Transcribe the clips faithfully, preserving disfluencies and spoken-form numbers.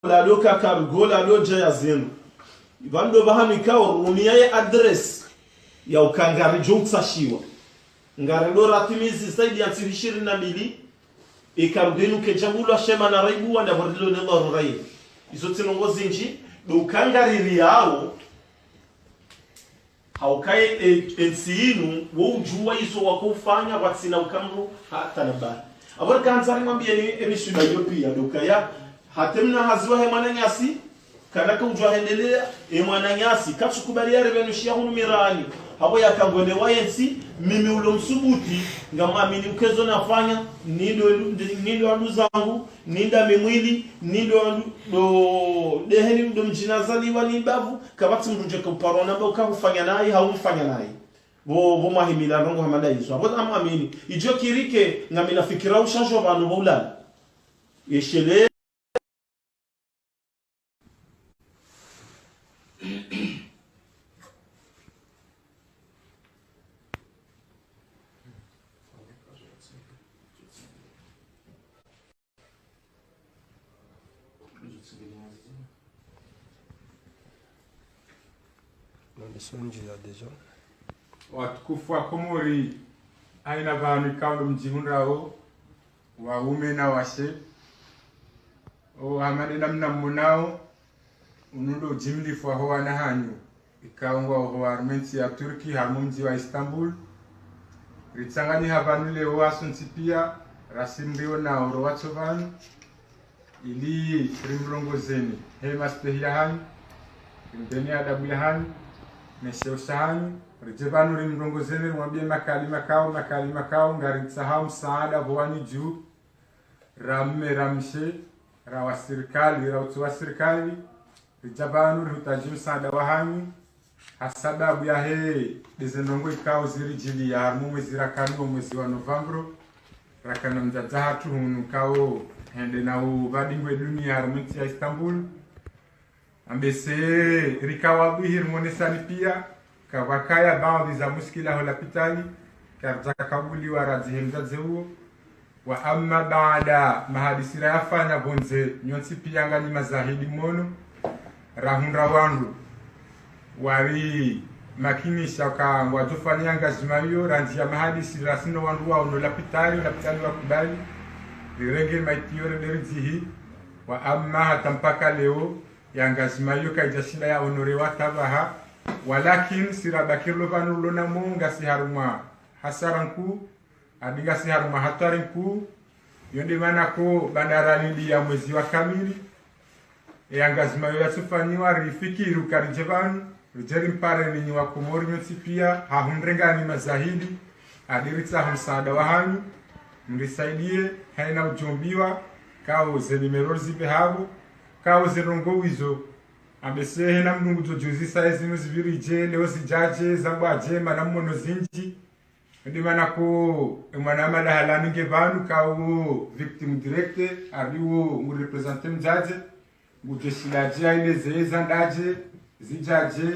lado kakarugo lado djaya zenu. Pvanu ndo pvahanu ikao rumia ye adresse ya uka ngaridjo utsashiwa. Ngarido ratimizi zaidi ya ntsihu ishirini na mbili, ikarugo inu kedjahulwa shema na raibu wanda pvo rilo ne dharura yinu. Izo tsi ndrongo zindji, ndo uka ngaririao, hauka ye, e, entsi yinu, wo udjuwa izo wako ufanya, watsina uka mdru, hata na bali. Apvo rika handza rimwambiyeni, e miswiba iyo piya, ndo ukaya, hata mna hazi wahe mwananyasi, kana ka udjuwa hendelea, e mwananyasi, katsukubali yari pvenu shiya hunu mirani. Hapvo yaka ngwende wa yentsi, mimi ulo msubuti, ngamwamini uka ezo nafanya, nindo, nindo andu zangu, ninda mimwili, nindo andu, ndo, ndeheni ndo mdji nazaliwa ni bavu, kapvatsi mdru djeka uparo namba uka hufanya nayi, hau mfanya nayi. Pvo, pvo mwahimila ndrongo hama nda izo. Apvo amwamini, idjo kirike, ngamina fikira ushajo pvanu pvo ulala. Yeshele. Watukufu wa Komori, haina pvanu ikao ndo mdjihundrao, waume na washe, o hama nde namna mmonao, unu ndo ujimlifu waho wana hanyu, ikao ngwao ho harumwa entsi ya Turki, harumwa mdji wa Istanbul. Ritsanganyiha pvanu leo wasontsi piya, rasi mrionao ro watso pvanu, ili rimrongozeni he mastehi ya hanyu, rimpveni adabu ya hanyu, ne sheo sha hanyu, ridje pvanu rimrongozeni, rimwambiye makalima ikao, makalima ikao, ngaritsahao msaada pvo wanyu dju, ra mme, ra mshe, ra wa sirikali, ra utsi wa sirikali, ridja pvanu rihutadji msaada wa hanyu, ha sababu yahe ndeze ndrongo ikao ziridjiliya harumwa mwezi rakana wo mwezi wa Novembre, rakana mdzadze hatru hunu ikao hende na upvadingwe duniya harumwa entsi ya Istanbul. Ambese rikawadhwihi rimonesani piya, kapvakaya baadhi za mushkila ho lapitali, karidja kabuliwa radzihe mdzadze uwo. Wa amma baada mahadisi rayafanya pvondze, nyontsi piya nganyi mazahidi mwono, rahundra wandru warimakinisha uka ngwadjofanya engagement iyo, randzi ya mahadisi rasi no wandru wao no lapitali, lapitali wakubali, rirenge maiti iyo rende ridzihi. Wa amma hata mpaka leo, ye engagement iyo kayidjashinda ya honorewa hata pvaha. Walakin si rabaki rilo pvanu rilo namo ngasi harumwa hasara nkuu, adi ngasi harumwa hatwari nkuu, iyo nde mana ko baada ralindi ya mwezi wa kamili, ye engagement iyo yatsufanyiwa, rifikiri uka ridje pvanu, ridje rimpareni nyi wa Komori nyontsi piya, ha hundrengani mazahidi, adi ritsaho msaada wa hanyu, mrisaidiye, haina udjombiwa, ikao ze numéro rizipve hapvo, ikao ze ndrongo wizo, ambese hena mdru ngudjo djuzisa ezinu zipviridje, leo zidjadje, zambwadje, mana mmono zindji. Nde mana ko, e mwana Madahalani nge pvanu ikao victime directe, ari wo ngu représenter mdzadze, ngudjo shindadje aeleze eza ndadje, zidjadje,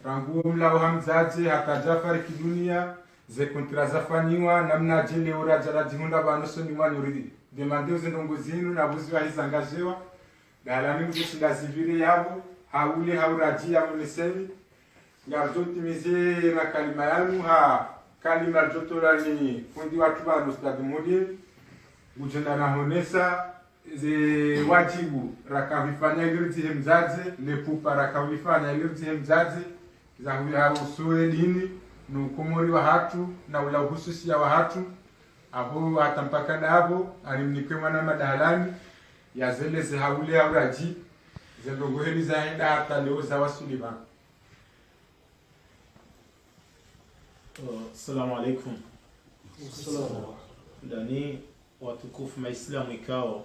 rangu wo mlawo ha mdzadze, hata djafariki duniya, ze contrat zafanyiwa, namnadje leo radja radjihundra pvanu usoni mwanyu ridemande ze ndrongo zinu, na pvuzi wahiza ngajewa, Dahalani ngudjo shinda zipvire yapvo, ha ule ha uradji ya moneseni. Ngaridjo timize makalima yanu ha kalima ridjo tolwa ni fundi watru pvanu Ustadh Mudir. Ngudjo nda nahonesa ze wadjibu rakapvifanya ili ridzihe mdzadze, le pupa rakapvifanya ili ridzihe mdzadze, za huya ha usuwe dini, no ukomori wahatru, na ula uhususiya wahatru. Apvo hata mpaka ndapvo, alimnikwe mwana Madahalani, yazeleze ha ule ha uradji, ze ndrongo heli zahenda hata leo zawaswili pvanu. Oh, assalamu alaikum. Assalamu. Ndani watukufu maislamu ikao,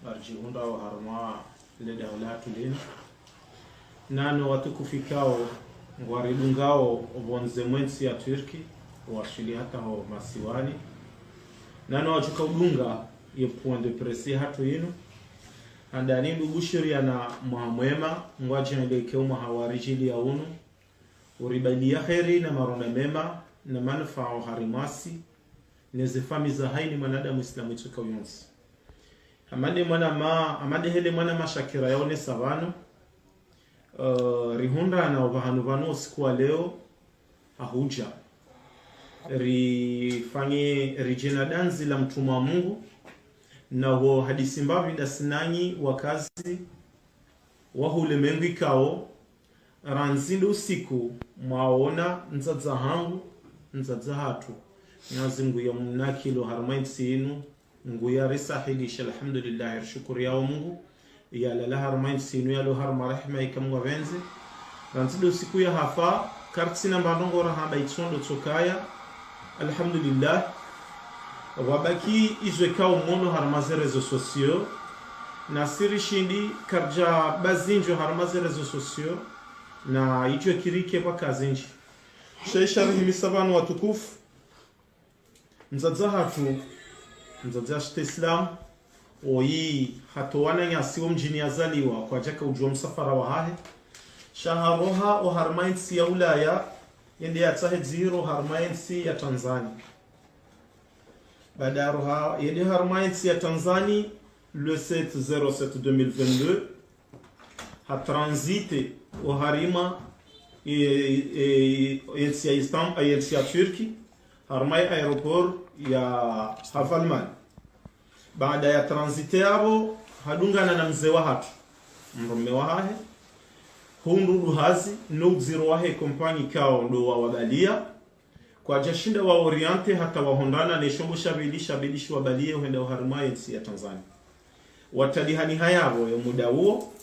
ngaridjihundrao harumwa le daho lahatru linu. Nano watukufu ikao ngwaridungao pvondze mwe ntsi ya Turki, waswili hata ho masiwani. Nano wadjoka udunga ye point de presse yahatru yinu. Handani ndo ubushiriya na mwaha mwema, ngwadjo yende ke omwaha waridjiliya unu. Uribaliya heri na marona mema, na manufaa oharimwasi, ne ze famiyi za haina mwanadamu islamu itsoka uyontsi. Amade mwana ma, amade hele mwana ma Shakira yaonesa pvanu. Eh, rihundrana opvahanu pvanu usiku wa leo, hahudja rifanye ridje na dandzi la mtrume wa Mungu, na wo hadisi mbapvi ndasi nanyi wakazi wa hule mengo ikao, randzi ndo usiku mwaona mdzadze hangu, mdzadze hatru. Mwenyezi Mungu ya mnakilo harumwa entsi inu, nguya risahilisha, alhamdulillah, rishukuru yao Mungu. Yalala harumwa entsi inu, yalo harumwa rehema ika Mungu apvendze. Randzi ndo usiku ya hafa, kartsina mbandrongo rahamba itsondo tsokaya. Alhamdulillah. Wabaki izo ikao mwono harumwa ze réseaux sociaux. Na sirishindi karidja bazindjo harumwa ze réseaux sociaux. Na idjo kirike pvwa kazindji. Sha isha rihimisa pvanu watukufu. Mdzadze hatru, mdzadze ashite Islam, oyi hatowa na nyasi wo mdjini yazaliwa, kwadjaka udjuwa msafara wahahe. Sha haroha oharumwa entsi ya Ulaya, yende yatsahe dzihiro harumwa entsi ya Tanzania. Baada ya roha, yende harumwa entsi ya Tanzania, le sept zéro sept deux mille vingt-deux, ha transite oharumwa, e, e, entsi ya Istam-, e, entsi ya Turki, harumwa e aéroport ya Havaliman. Baada ya transite yapvo, hadungana na mze wahatru, mdrume wahahe, hundru duhazi, no udziro wahe kompanyi kao ndo wa wabalia, kwadjashinda wa oriente hata wahundrana ne shombo sha pvili, sha pvili shiwabalie uhenda oharumwa entsi ya Tanzania. Watalihani hayapvo yo muda uwo.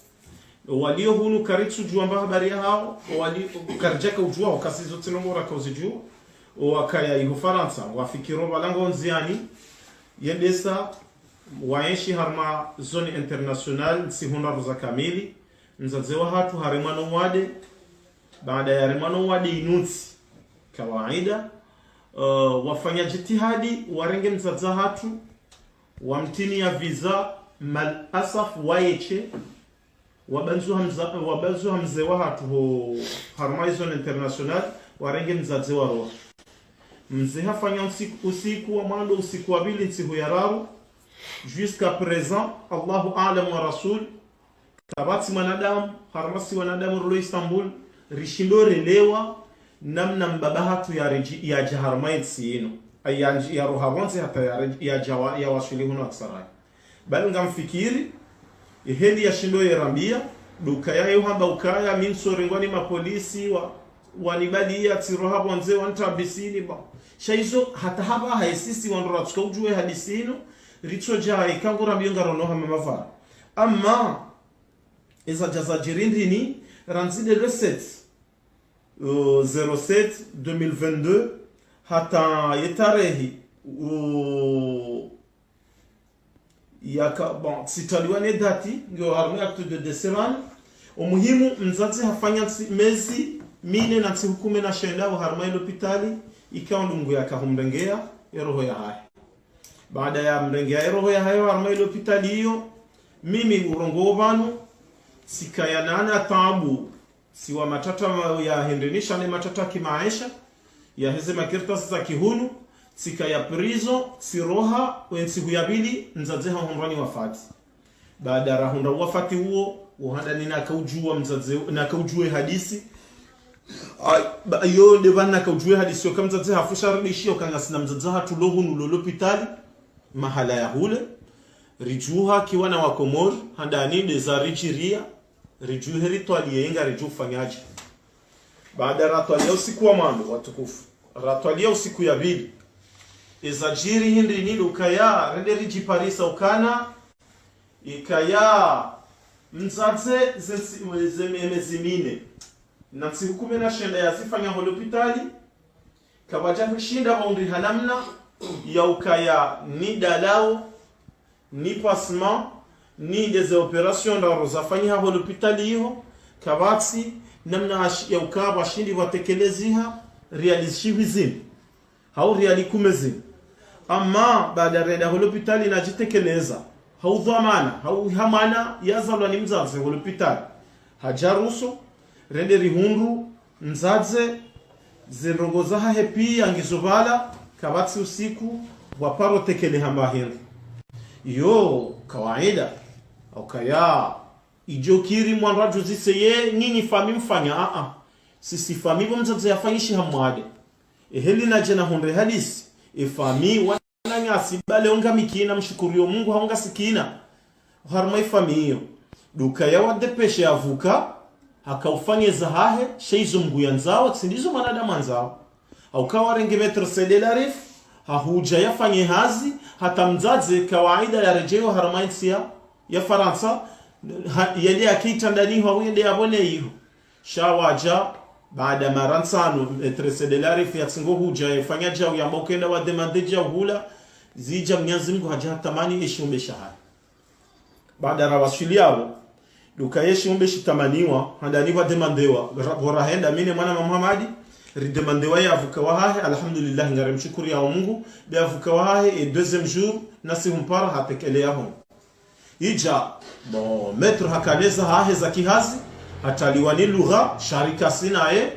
Walio hunu karitsudjuwa mba habari yahao, wali-, karidjaka udjuwa, wakasi zo tsi ndrongo raka uzidjuwa. Wakaya iho Farantsa, wafikiro pvala ngo ndziani, yendesa, waenshi harumwa zone internationale, ntsihu ndraru za kamili, mdzadze wahatru haremwa no wade, baada ya remwa no wade inutsi, kawaida, eh, wafanya jitihadi, warenge mdzadze hatru, wamtini ya visa, mal asaf waeshe, wabanzuha mza-, wabanzuha mze wahatru ho harumwa zone internationale, warenge mdzadze waroha. Mze hafanya usiku, usiku wa mwando, usiku wa pvili, ntsihu ya raru. Jusqu'à présent, Allahu a'lam wa rasul, kapvatsi mwanadamu, harumwa si wanadamu rilo Istanbul, rishindo relewa namna mbaba hatru ya reji-, yadja harumwa entsi inu. Ay, ya, yaroha pvondze hata ya reji-, yadja wa-, yawaswili hunu Aksaray. Bali ngamfikiri, eheli yashindo yerambia, ndo ukaya ye uhamba ukaya, mi ntsorengwa ni mapolisi, wa, wanibalia, tsiroha pvondze, wantrabisini, ba. Sha izo, hata hapvaha esisi wandru ratsuka udjuwe hadisi inu, ritsodja ika ngurambio ngarono hama mavara. Amma, eza djaza djiri ndrini, randzi nde le sept, euh, zéro sept deux mille vingt-deux, hata ye tarehi, euh, yaka, bon, tsitaliwa ne dati, ngiyo harumwa acte de décès pvanu. Omuhimu, mdzadze hafanya ntsi-, mezi mine na ntsihu kume na shenda oharumwa elopitali, ikao ndo Mungu yaka humrengea eroho yahahe. Baada ya mrengea eroho yahahe harumwa elopitali iyo, mimi urongowo pvanu, tsikaya nana taabu, tsiwa matata ma-, ya hindrini sha ne matata kimaesha, yaheze makartasi za kihunu, tsikaya prison, tsiroha, we ntsihu ya pvili, mdzadze hahundrwa ni wafati. Baada rahundra wafati uwo, wo handani naka udjuwa mdzadze, naka udjuwe hadisi. Ay, ba, yo nde pvanu naka udjuwe hadisi, yoka mdzadze hafu sha ridishi, yoka ngasina mdzadze hatru lo hunu lo lopitali, mahala ya hule, ridjuha kiwana wa Komori, handani nde za ridjiria, ridjuhe ritwalie inga ridjufanyaje. Baada ratwalia usiku wa mwando, watukufu. Ratwalia usiku ya pvili. Eza djiri hindrini ndo ukaya, rende ridjiparisa ukana, ikaya mdzadze ze ntsi-, ze me-, mezi mine na ntsihu kume na shenda yazifanya holopitali, kapvadja rishinda pvaundriha namna ya ukaya ni dalao, ni pansement, ni ndeze opération ndraru zafanyiha holopitali iho, kapvatsi namna ashi-, ya ukaya pvashindi pvatekeleziha, réalisé shihwi zini. Hau riali kume zini. Amma, baada renda holopitali nadjitekeleza, hau dhwamana, hau hamwana yazalwa ni mdzadze holopitali. Hadja ruso, rende rihundru, mdzadze, zendrongo zahahe pia ngizo pvala, kapvatsi usiku, pvwaparo tekeleha mba hindru. Iyo kawaida. Ukaya idjo kiri mwandru adjuzise ye nyinyi fami mfanya, a-a. Sisi fami bo mdzadze yafanyishiha mwade. Eheli nadje nahundre hadisi. Efami wananyasi bale unga mikina, mshukuriyo Mungu ha unga sikina. Oharumwa efami iyo. Ndo ukaya wadepeshe avuka, haka ufanye zahahe, she izo Mngu yandzao, tsi ndizo mwanadamu andzao. Hauka warenge maître Said Larif, hahudja yafanye hazi, hata mdzadze kawaida yaredjeyo harumwa entsi ya, ya Farantsa, ha, yende yake itrandrani ho, yende yavone iho. Sha wadja, baada mara ntsanu, maître Said Larif yatsingo hudja, yafanya djau, yamba ukenda wademande djau hula, zidja Mnyezi Mngu hadja hatamani eshiumbe shahahe. Baada rawaswili yapvo, ndo ukaya eshiumbe shitamaniwa, handani pvwademandewa, ra-, pvo rahenda mi ne mwana ma Muhamadi, ridemandewa ye avuka wahahe, alhamdulillah, ngarimshukuriyao Mungu, be avuka wahahe, e deuxième jour, nasi humpara hatekeleya ho. Idja, bon, maître hakaneza hahe za kihazi, hataliwa ni lugha, sha rikasi naye,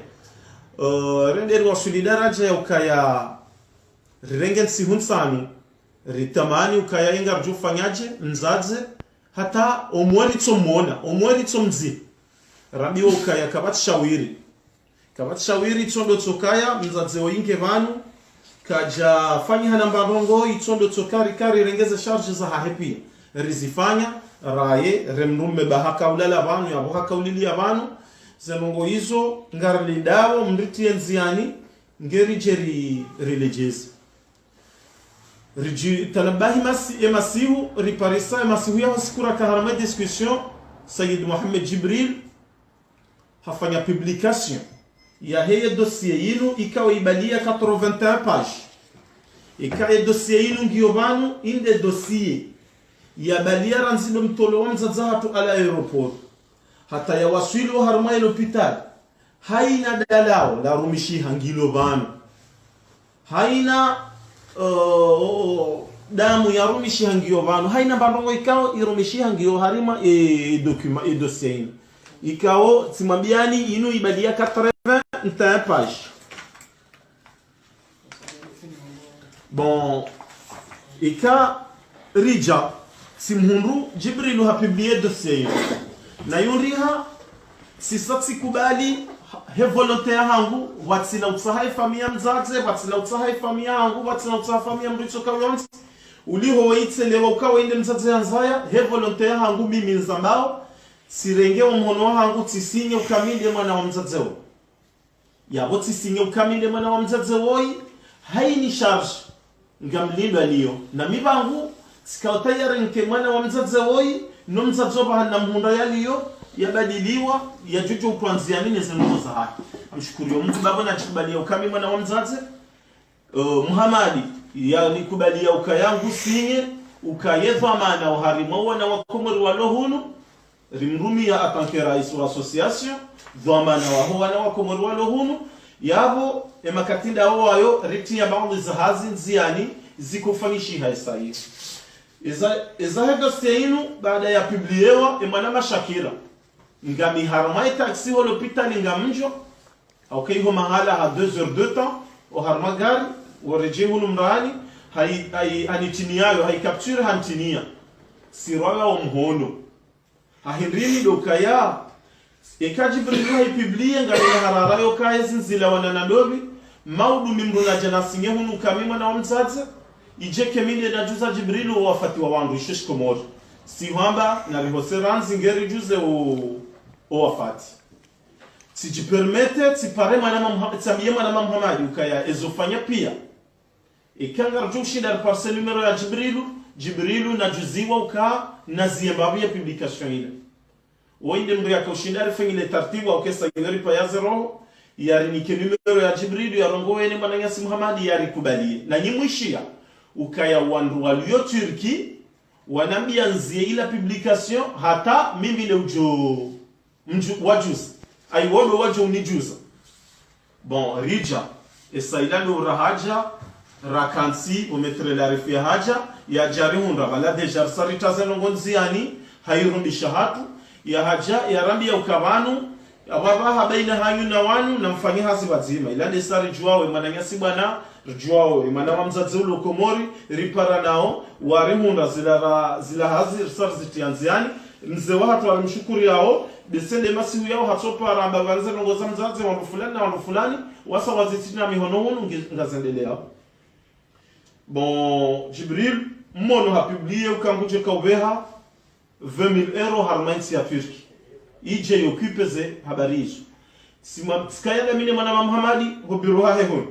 eh, rende riwaswili daradja ya ukaya rirenge ntsihu ntsanu, ritamani ukaya inga ridjo ufanyadje, mdzadze, hata omwe ritso mwona, omwe ritso mdzi. Rambiwa ukaya kapvatsi shawiri. Kapvatsi shawiri itso ndo tsokaya, mdzadze oyi nge pvanu, kadja fanyiha na mba ndrongo, itso ndo tsoka rika rirenge ze charge zahahe piya. Rizifanya, raye, remrume ba haka ulala pvanu, yapvo haka uliliya pvanu, ze ndrongo izo, ngarilindao, mritiye ndziyani, nge ridje ri-, riledjeze. Ridji tanabahi masi-, emasihu, riparisa emasihu yaho siku raka harumwa discussion, Sayyid Mohamed Djibril hafanya publication yahe ye dossier yinu ikao ibaliya quatre-vingt-un pages. Ika ye dossier yinu ngiyo pvanu, inde dossier yabaliya randzi ndo mtolo wa mdzadze hatru à l'aéroport. Hata yawaswili oharumwa ye lopitali. Haina dalao larumishiha ngilo pvanu. Haina, eh, damu yarumishiha ngiyo pvanu. Haina mba ndrongo ikao irumishiha ngiyo harumwa e document, e dossier inu. Ikao, tsimwambiyani inu ibaliya quatre-vingt-un pages. Bon, ika ridja, tsimhundru Djibrilu hapublie dossier iyo. Na yundriha, tsisa tsikubali, he volonté yahangu, pvwatsina utsaha efamiya mdzadze, pvwatsina utsaha efamiya yahangu, pvwatsina utsaha famiya mdru itsoka uyontsi. Uliho weitselewa uka wende mdzadze yandzaya, he volonté yahangu mimi ndzambao, tsirenge omhono wahangu, tsisinye uka mi nde mwana wa mdzadze wo. Yapvo tsisinye uka mi nde mwana wa mdzadze woyi, haini charge, ngamlindwa niyo. Na mi pvangu, tsikao tayari nke mwana wa mdzadze woyi, no mdzadze opvahana mhundra yaliyo, yabadiliwa, yadjudjo utwandziyani ne ze ndrongo zahahe. Namshukuriyo Mungu pvapvo nadjikubaliya uka mi mwana wa mdzadze, eh, Muhamadi, yanikubaliya uka yangu sinye, uka ye dhwamana oharumwa wana wa Komori walo hunu, rimrumiya en tant que rais wa association, dhwamana waho wana wa Komori walo hunu, yapvo emakati ndawo wayo ritiya baadhwi za hazi ndziyani zikofanyishiha esayi. Eza, eza he dossier inu, baada yapubliewa, emwana Mashakira. Ngami harumwa etaxi ho lopitali ngamdjo, hauka iho mahala ha deux heures de temps, oharumwa gari, woredjeyi hunu mrani, hayi, hayi, hanitiniyayo, hayi capture hanitiniya. Sirwawa omhono. Hahindrini ndo ukaya. Eka Djibrilu hayipublie, ngamina harara yo kaya ezi ndzila wana na ndopvi, maudu mi mdru nadja nasinye hunu uka mi mwana wa mdzadze, idje ke mi nde nadjuza Djibrilu owafati wa wandru isho shikomori. Sihwamba narihose randzi nge ridjuze o, owafati. Tsidjipermete, tsipare mwana ma Muha-, tsambiye mwana ma Muhamadi ukaya ezofanya piya. Ika ngaridjo ushinda riparse numéro ya Djibrilu, Djibrilu nadjuziwa uka naziye mbapvi ye publication ile. Woyi nde mdru yaka ushinda rifanyile tartibu hauka esa ngeri paya zero, yarinike numéro ya Djibrilu, yarongowe ne mwananyasi Muhamadi, yarikubaliye. Na nyi mwishiya, ukaya wandru waliyo Turki, wanambiya ndziye ila publication, hata mimi le udjo mdju-, wadjuza. Ayi wo ndo wadjo unidjuza. Bon, ridja. Esa ila ndo rahadja, rakantsi, o maître Larif yahadja, yadja rihundra, pvala déjà risa ritaze ndrongo ndziyani, hayirundisha hatru, yahadja, yarambiya uka pvanu, Apvapvaha baina hanyu na wanu, namfanye hazi pvadzima. Ila nde sa ridjuwao, e mwananyasi bwana, ridjuwao, e mwana wa mdzadze ulo Komori, ripara nao, warihundra zila ra-, zila hazi, risa rizitria ndziani, mze wahatru arimshukuriyao, bese nde masihu yao hatsopara, amba pvandze ndrongo za mdzadze, wandru fulani na wandru fulani, wasa wazitria mihono hunu, ngi-, ngazendeleao. Bon, Djibril, mmono hapublie uka ngudjo ka upveha vingt mille euros harumwa entsi ya Turki. Idje yo occupe ze habari izo. Sima, tsikaya na mi ne mwana wa Muhamadi, ho biro hahe hunu.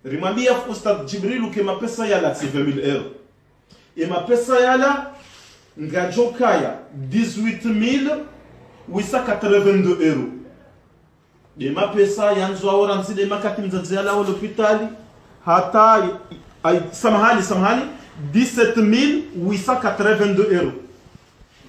Rimwambia Ustadh Djibril uka e mapesa yala tsi vingt mille euros. E mapesa yala, ngadjo kaya dix-huit mille huit cent quatre-vingt-deux euros. Nde mapesa yandzwao randzi nde makati mdzadze yalawa lopitali, hata, ay, samahani, samahani, dix-sept mille huit cent quatre-vingt-deux euros.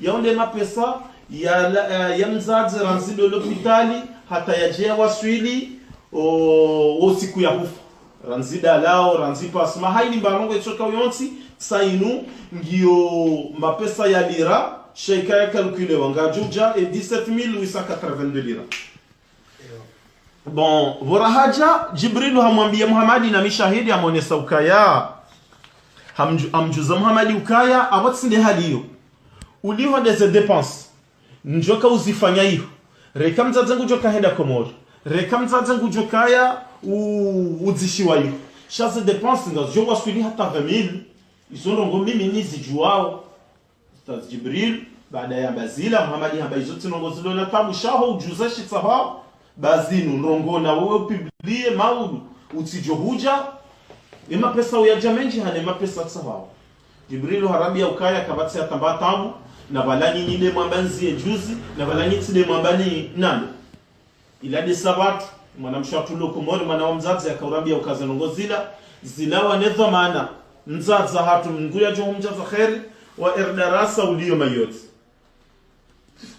Yao nde mapesa ya, la, eh, ya mdzadze randzi nde lopitali, hata yadje yawaswili, o, o siku ya hufa. Randzi ndalao, randzi pvasima, hayini mba ndrongo itsoka yontsi, sa inu, ngiyo mapesa ya lira, sha ika ya calculewa, ngadjo udja, e dix-sept mille huit cent quatre-vingt-deux lira. Bon, pvo rahadja, Djibrilu hamwambia Muhamadi na mi shahidi hamonesa ukaya. Hamdju-, hamdjuza Muhamadi ukaya, apvo tsi nde hali iyo. Uliho nde ze dépenses. Ndjo ka uzifanya iho. Reka mdzadze ngudjo ka henda Komori. Reka mdzadze ngudjo kaya u-, udzishiwa iho. Sha ze dépenses ngazidjo waswili hata vingt mille. Izo ndrongo mimi nizidjuwao. Ustadh Djibril, baada yamba zila, Muhamadi hamba izo tsi ndrongo zilo na tabu, sha ho udjuza shitsahao, ba zinu ndrongo na wewe upublie maudu, utsidjo hudja, e mapesa uyadja mendji hane mapesa tsahao. Djibril harambia ukaya kapvatsi hata mba tabu, na pvala nyinyi nde mwamba nzie juzi, na pvala nyinyi tsi nde mwamba ni nami. Ila nde sa pvatru, mwanamshe hatru ulo Komori, mwana wa mdzadze, yakaurambia uka ze ndrongo zila, zilawa ne dhwamana, mdzadze hatru Mngu yadjo humdjaza kheri, wa R D R S uliyo Mayotte.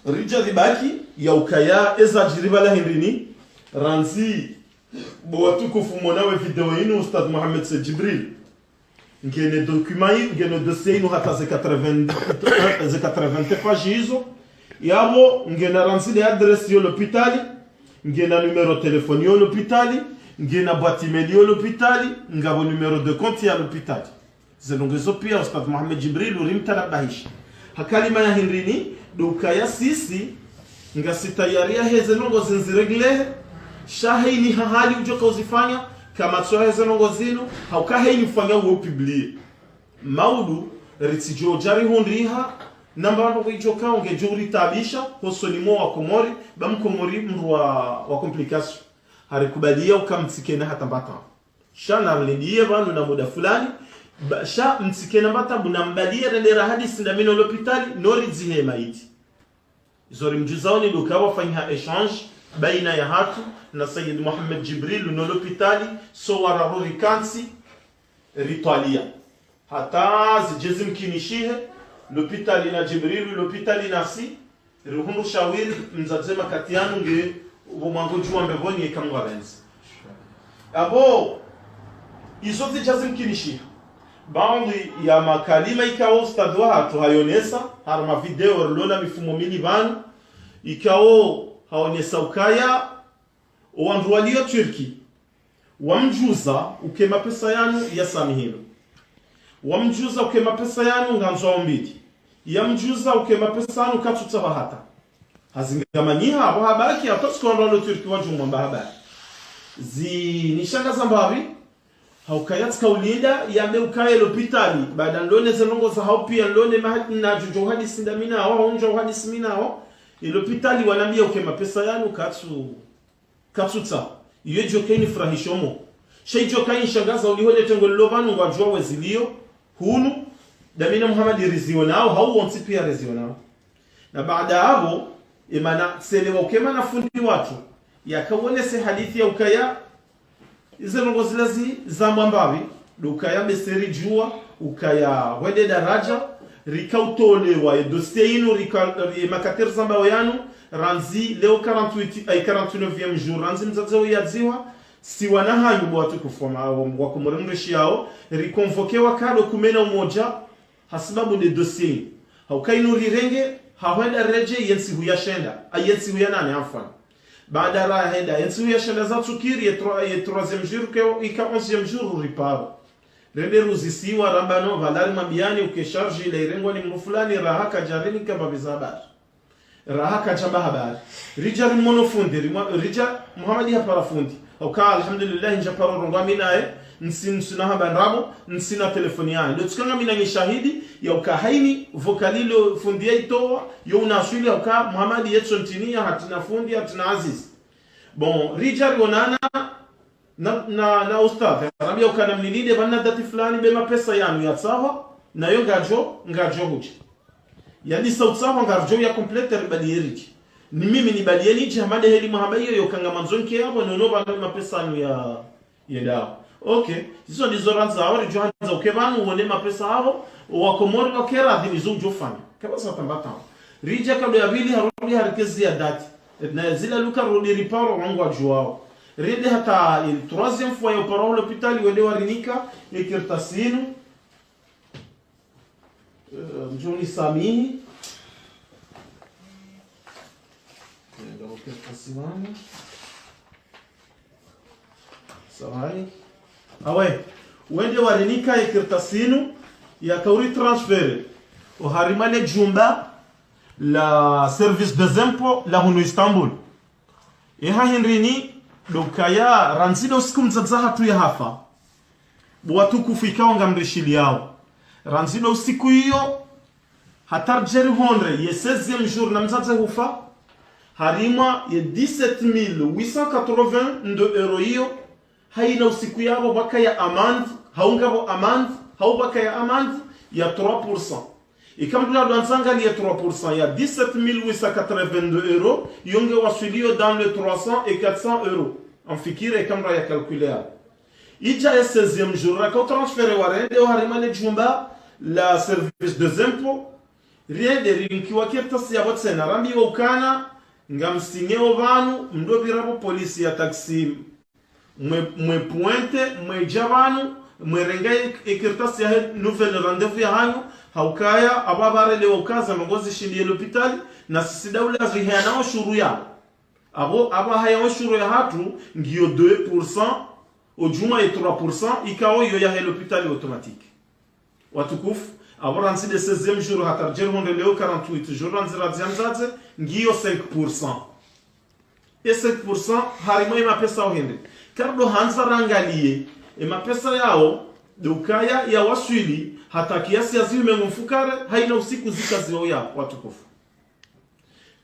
Ridja ribaki, ya ukaya, eza djiri pvala hindrini, randzi, bo watukufu mwona we video inu, Ustadh Mohamed Said Djibril. Ngena document yi, ngena dossier inu hata ze quatre-vingts, ze quatre-vingts pages izo. Yapvo, ngena randzi le adresse yo lopitali, ngena numéro téléphone yo lopitali, ngena boîte email yo lopitali, ngapvo numéro de compte ya lopitali. Ze ndrongo izo pia Ustadh Mohamed Djibril urimtanabahisha. Ha kalima ya hindrini, ndo ukaya sisi, ngasi tayari ya heze ndrongo zindzi régler, sha hayini ha hali udjo ka uzifanya, kamatso heze ndrongo zinu, hauka hayini ufanya uwe upublie. Maudu, ritsidjo dja rihundriha, namba ndrongo idjo ka ungedjo uritabisha, hosoni mwa wa Komori, ba Mkomori mndru wa, wa complication. Harikubalia uka mtsikena hata mba tabu. Sha na rilindie pvanu na muda fulani, ba, sha mtsikena mba tabu na mbalie rende rahadisi nda mi no lopitali, no ridzihe maiti. Izo rimdjuzao ni ndo uka wafanyiha échange baina ya hatru na Sayyid Mohamed Djibril no lopitali, so wararu rikantsi ritwalia. Hata zidje zimkinishihe, lopitali na Djibril, lopitali nasi, rihundru shawiri, mdzadze makati yanu nge, pvo mwango djuwa mbepvoni yeka Mngu harendzi. Apvo, izo zidja zimkinishiha. Baadhwi ya makalima ikao ustadh wahatru hayonesa, harumwa video rilona mifumo mili pvanu, ikao haonesa ukaya, o wandru walio Turki, wamdjuza uka e mapesa yanu yasamihilwa. Wamdjuza uka e mapesa yanu ngandzwao mbili. Yamdjuza uka e mapesa yanu katsutsaha hata. Hazingamanyiha, apvo habaki, hata siku wandru walio Turki wadjumwamba habari. Zinishangaza mbapvi, hauka yatsika ulinda, yambe ukaya e lopitali, baada nilone ze ndrongo zahao pia, nilone maha-, nadjudjo uhadisi nda mi nao, hau ndjo uhadisi mi nao, e lopitali wanambia uka e mapesa yanu katsu, katsutsaha. Iyo idjo ka inifurahisha mo. Sha idjo ka inishangaza uliho le tengo lilo pvanu ngwadjuwa wezilio, hunu, nda mi na Muhamadi rizionao, hau wontsi pia rizionao. Na baada apvo, emana, tselewa uka emana fundi watru, yakawonese hadisi ya ukaya, ize ndrongo zila zi, zamwambapvi, ndo ukaya bese ridjuwa, ukaya hwende daradja, rikautolewa, e dossier inu, rika, e makati rizambao yanu, randzi leo quarante-huit, ay, quarante-neuvième jour, randzi mdzadze uyadziwa, si wana hanyu bo watukufu wa ma-, wa, wa Komori mrishiyao, rikonvokewa kado kume na umodja, hasibabu nde dossier inu. Hauka inu rirenge, hahwenda redje, ye ntsihu ya shenda, ay, ye ntsihu ya nane, afwan. Baada rahenda, entsi uya shala za tsukiri, ye tro-, ye troisième jour ke, ika onzième jour riparo. Rende ruzisiwa, ramba no, pvala rimwambiyani uke charge ile irengwa ni mndru fulani, raha kadja rinika mbapvi za habari. Raha kadja mba habari. Ridja rimono fundi, rimwa-, ridja Muhamadi hapara fundi. Hauka, alhamdulillah, ndja paro rongoa mi naye, ntsi, ntsina hamba ndrabo, ntsina telefoni yahe. Ndo tsikanga mi na nyi shahidi, ya uka haini, vocal ilo fundi ya itowa, yo unaswili, hauka Muhamadi yetso ntini ya hatina fundi, hatina Aziz. Bon, ridja rionana, na, na, na ustadh, harambia uka namnilinde, pvanu na dati fulani, be mapesa yanu yatsahwa, nayo ngadjo, ngadjo hudja. Yandisa utsahwa ngaridjo ya complète ribaliye ridji. Ni mimi nibaliye nidji, hama de heli mwahamba iyo yo kanga mandzo nke yapvo, nono pvanu mapesa yanu ya, yendao. Okay, zizo ndizo randza, awa ridjo handza uke pvanu, wone mapesa yapvo, wa Komori wa kera, dhini zo udjo fanya. Kapvatsi tamba tamba. Ridja kado ya pvili, harudi harikezi ya dati. Na zila luka rudi riparo wangu wadjuwao. Rende hata il troisième fois yo paro ho lopitali wende warinika, ye kartasi inu. Eh, mdjoni samihi. Nenda ho kartasi wangu. Samahani. Awe, wende warinika ye kartasi inu, yaka uri transféré. Oharumwa le djumba la service des impôts la hunu Istanbul. Eha hindrini, ndo ukaya randzi ndo usiku mdzadze hatru yahafa. Bo watukufu ikao ngamrishiliyao. Randzi ndo usiku iyo, hata ridje rihundre, ye seizième jour na mdzadze hufa, harumwa ye dix-sept mille huit cent quatre-vingts ndo euro iyo, haina usiku yapvo pvwakaya amende, hau ngapvo amende, hau pvwakaya amende, ya trois pour cent. Ika mndru yadjwandza ngaliye trois pour cent ya dix-sept mille huit cent quatre-vingt-deux euros, yo nge waswiliyo dans les trois cents et quatre cents euros. Amfikiri ika mndru ya calculer. Idja ye seizième jour, raka transféré warende oharumwa le djumba la service des impôts, rende rinikiwa kartasi yapvo tsena, rambiwa ukana, ngamsinyeo pvanu, mdopvira pvo polisi ya taxi. Mwe, mwe pointé, mwe dja pvanu, mwe renga e, e kartasi yahe nouvel rendez-vous yahanyu, haukaya, apvo apvarelewa uka ze ndrongoo zishindiye lopitali, na sisi daula ziheana ushuru yapvo. Apvo, apvo haya ushuru yahatru, ngiyo deux pour cent, odjumwa ye trois pour cent, ikao iyo yahe lopitali automatique. Watukufu, apvo randzi nde seizième jour hata ridje rihundre leo quarante-huit jours, randzi radziya mdzadze, ngiyo cinq pour cent. E cinq pour cent, harumwa e mapesa ohende. Karido handza rangaliye, e mapesa yao, ndo ukaya ya waswili, hata kiasi ya ziwu mengo mfukare, haina usiku zika ziwo ya, watukufu.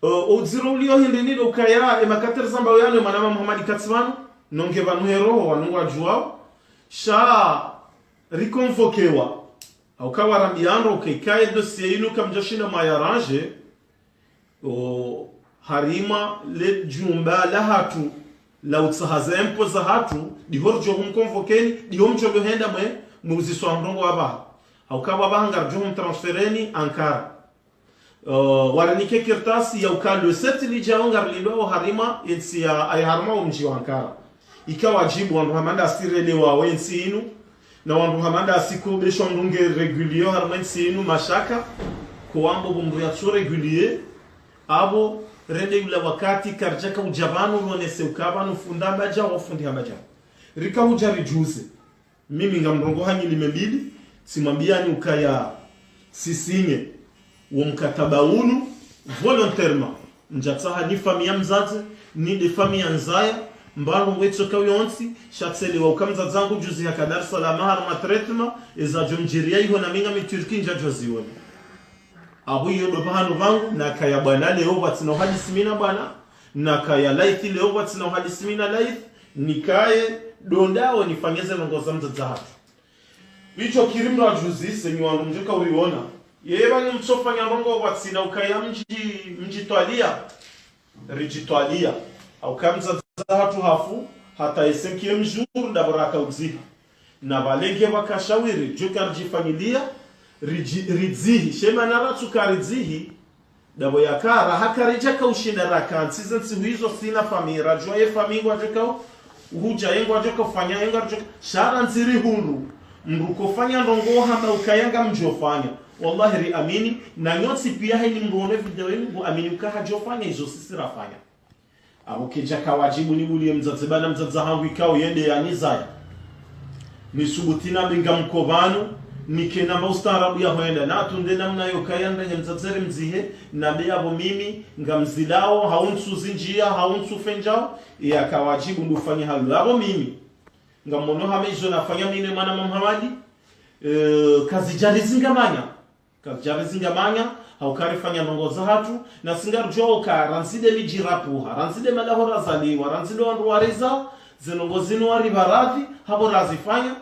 O, o udziro uliyo hindrini ndo ukaya, e makati rizambao yanu, mwanama Muhamadi katsi pvanu, no nge pvanu he roho, wanu ngwadjuwao, sha rikonvokewa. Hauka warambiya ndro uka ikaye dossier inu kamdjashinda mwa yaranje, o, harumwa le djumba lahatru, la utsaha ze impôts zahatru, ndiho ridjo humkonvokeni, ndiho mdjo ndo henda mwe, mwe uziswa ndrongoo apvaha. Hauka apvaha ngaridjo humtransféreni Ankara. Euh, warinike kartasi ya uka le sept lidjao ngarilindwao harumwa entsi ya, ayi harumwa omdji wa Ankara. Ika wadjibu wandru hama ndasi relewa we ntsi inu, na wandru hama ndasi ko besho ndunge régulier harumwa entsi inu mashaka, ko wambo bo mndru yatso régulier, apvo rende yula wakati karidjaka udja pvanu ronese uka pvanu fundi hamba dja, wo fundi hamba dja. Rika udja ridjuze. Mimi ngamrongohanyi lime mbili, tsimwambiyani ukaya sisinye wo mkataba unu volontairement. Ndjatsaha ni famiyi ya mdzadze, ni nde famiyi ya ndzaya, mbano wetsoka yontsi, sha tselewa uka mdzadze wangu juzi haka Dar es Salaam harumwa traitement, eza djo mdjiriya iho na mi ngami Turquie ndjadjo ziwona. Apvo iyo ndo pvahanu pvangu, nakaya bwana leo pvwatsina uhadisi mi na bwana, nakaya Laith leo pvwatsina uhadisi mi na Laith, nikaye ndo ndawo nifanye ze ndrongoo za mdzadze hatru. Icho kiri mndru adjuzi, senyi wangu mdjoka uriona. Yeye pvanu mtsofanya ndrongoo pvwatsina ukaya mdji, mdjitwaliya, ridjitwaliya. Hauka mdzadze hatru hafu, hata ye cinquième jour, ndapvo raka udziha. Na pvalenge pvwaka shawiri, djoka ridjifanyiliya, ridji-, ridzihi. She mana ratsuka ridzihi, ndapvo yakara, haka ridjaka ushinda raka, ntsi ze ntsihu izo sina famiyi, radjuwa ye famiyi ngwadjoka u-, hudja, ye ngwadjoka ufanya, ye ngwadjoka, sha randzi rihundru. Mndru kofanya ndrongoo hamba ukaya ngamdjofanya. Wallahi riamini, na nyontsi piya heni mrone video inu, nguamini uka hadjofanya izo sisi rafanya. Apvo kedjaka wadjibu nibuliye mdzadze bana mdzadze hangu ikao yende yanizaya. Nisubuti nambe ngamkopvanu, nike namba ustaarabu ya hwenda, natunde namna yokaya ndehe mdzadze rimdzihe, nambe apvo mimi, ngamzilao, hau ntsuzindjia, hau ntsufendjao, yaka wadjibu ndufanye halo. Apvo mimi, ngamono hama izo nafanya mi ne mwana Mamhamadi, eh, kazidjarizingamanya. Kazidjarizingamanya, hauka rifanya ndrongo zahatru, na si ngaridjuao uka randzi de midji rapvuha, randzi de madaho razaliwa, randzi de wandru wariza, ze ndrongo zinu waripva radhi, hapvo razifanya,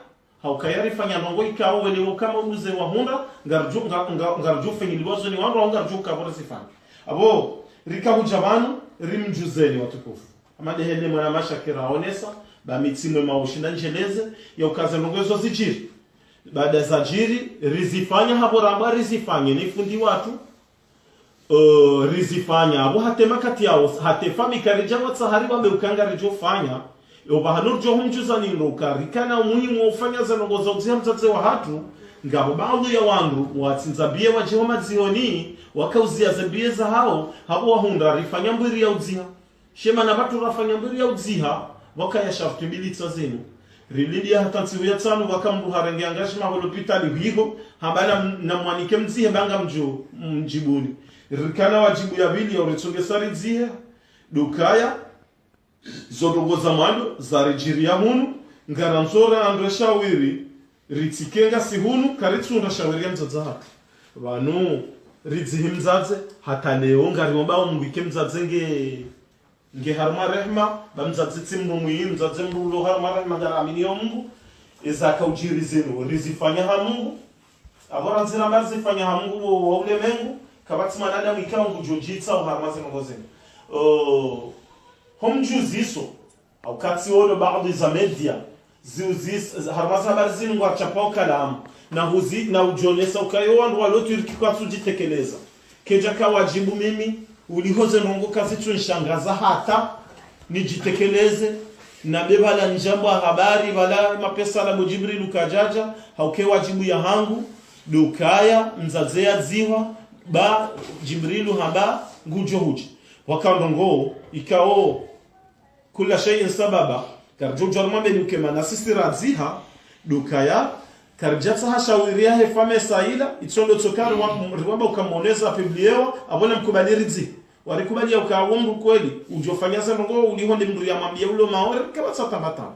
hauka ya rifanya ndrongo ikao wele ukama uze wahundra, ngaridjo, nga, nga, ngaridjo fenyiliwa zo ni wandru, hau ngaridjo uka pvo razifanya. Apvo, rika hudja pvanu, rimdjuzeni watukufu. Hama dehe ne mwana mashakira aonesa, ba mi tsi mwema ushinda ndjeleze, ya uka ze ndrongo ezo zidjiri. Baada zadjiri, rizifanya hapvo ramba rizifanye, ni fundi watru, eh, rizifanya. Apvo hata makati yao, hata fami karidja watsaha riwambe uka ngaridjo fanya, yo pvahanu ridjo humdjuza ni ndro uka rikana umuhimu wa ufanya ze ndrongo za udziha mdzadze wahatru, ngapvo baadhwi ya wandru, watsindza biye wadjiho madzihoni, waka uziya ze biye zahao, hapvo wahundra rifanya mbwiri ya udziha. She mana pvatsu rafanya mbwiri ya udziha, pvwakaya sharti mbili tsa zinu. Rilindiya hata ntsihu ya tsanu pvwaka mndru harenge engagement ho lopitali hwiho, hamba na, namwanike mdzihe ba ngamdjo mdjibuni. Rikana wadjibu ya pvili ya uritsongesa ridzihe, dukaya, zo ndrongo za mwando, zaridjiriya hunu, ngarandzo ra andre shawiri, ritsike ngasi hunu, karitsundra shawiri ya mdzadze hatru. Pvanu, ridzihi mdzadze, hata leo, ngariomba umwike mdzadze nge, nge harumwa rehma, ba mdzadze tsi mndru mwi, mdzadze mndru ulo harumwa rehma ngaraamini yo Mungu, eza kaudjiri zinu, rizifanya ha Mungu, apvo randzi ramba rizifanya ha Mungu wo, wa ulemengu, kapvatsi mwanadamu ikao ngudjo djitsa uharumwa ze ndrongo zinu. Oh, ho mdjuziso, hauka tsi ono baadhwi za media, ziuzis, harumwa za habari zinu ngwachapao kalamu, na huzi, na udjonesa uka yo wandru walo Turki kwatsudjitekeleza. Kedjaka wadjibu mimi, uliho ze ndrongo kazitsunishangaza hata, nidjitekeleze, na be pvala ndjambwa habari, pvala mapesa la bo Djibrilu kadjadja, hauka wadjibu ya hangu, dukaya, mdzadze yadzihwa, ba Djibrilu hamba, ngudjo hudja. Waka ndrongo, ikao, كل شيء سبب, karidjo djwa rimwambe ni ukaya mana sisi radziha, dukaya, karidjatsaha shawiri yahe fami sa ila, itsondo tsoka riwa, riwamba uka monesa publiewa, apvo namkubali ridzihe. Warikubali ya uka wo mndru kweli, udjofanya ze ndrongo uliho nde mndru yamwambiya ulo Maore, kapvatsa tambatamba.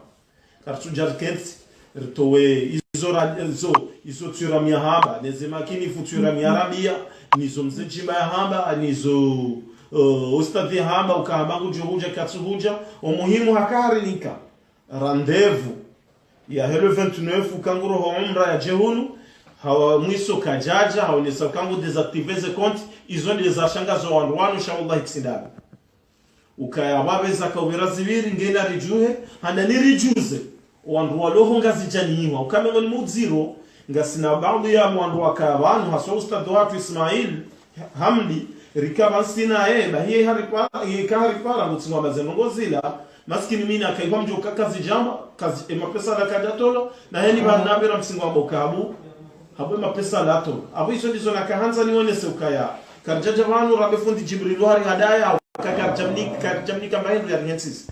Karitsudja rikentsi, ritowe izo ra, izo, izo Thuram yahamba, neze makinifu Thuram yarambiya, nizo mze Djimba yahamba, nizo, eh, ustadhi yahamba, ukahamba ngudjo hudja katsu hudja, omuhimu haka harinika rendez-vous yahe le vingt-neuf uka nguroho umra yadje hunu, hawa mwiso kadjadja, haonesa uka ngu désactivé ze compte, izo nde zashangaza wandru wanu, sha wallahi tsi ndapvi. Ukaya wapveza kauvira zipviri ngena ridjuhe, handa niridjuze, wandru waloho Ngazidja ni iwa. Uka mengoni mwa udziro, ngasina baadhwi ya wandru wakaya pvanu, haswa ustadhi watru Ismail Hamdi, rika pvanu sina ye, ba hiye haripara, hiye ka haripara, ngutsi ngwamba ze ndrongo zila, maskini mi nakaihwa mdjo ka kazidjamba, kazi, e mapesa la kadjatolo, na heni pvanu napvira msingo wa bokabu, hapvo e mapesa la tolo. Apvo izo ndizo nakahandza nionese ukaya. Karidjadja pvanu rambe fundi Djibrilu hari hadaya, Ka, karidjamni, karidjamnika mba hindru yarihentsisi.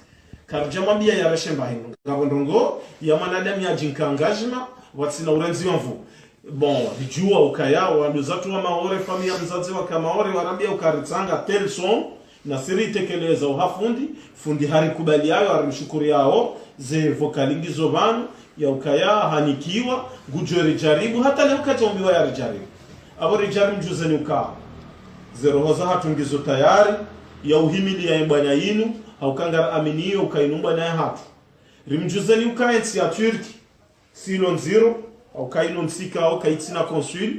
Karidjamwambiya yareshe mba hindru. Ngapvo ndrongo ya mwanadamu yadjinka engagement, watsina urendzi wa nvu. Bon, ridjuwa ukaya, wanduzatru wa Maore, famiyi ya mdzadze waka Maore, warambiya uka ritsanga telle somme, nasi ritekeleza uha fundi, fundi harikubaliyayo, harimshukuriyao, ze vocal ngizo pvanu, ya ukaya hanikiwa, ngudjo ridjaribu, hata leo kadjaumbiwa yaridjaribu. Apvo ridjari mdjuzeni uka. Ze roho zahatru ngizo tayari, ya uhimiliya ye mbwana yinu, hauka ngaraaminiyo uka yinu mbwana yahatru. Rimdjuzeni uka entsi ya Turki, silo ndziro, hauka yinu ntsi ikao, kayitsina consul,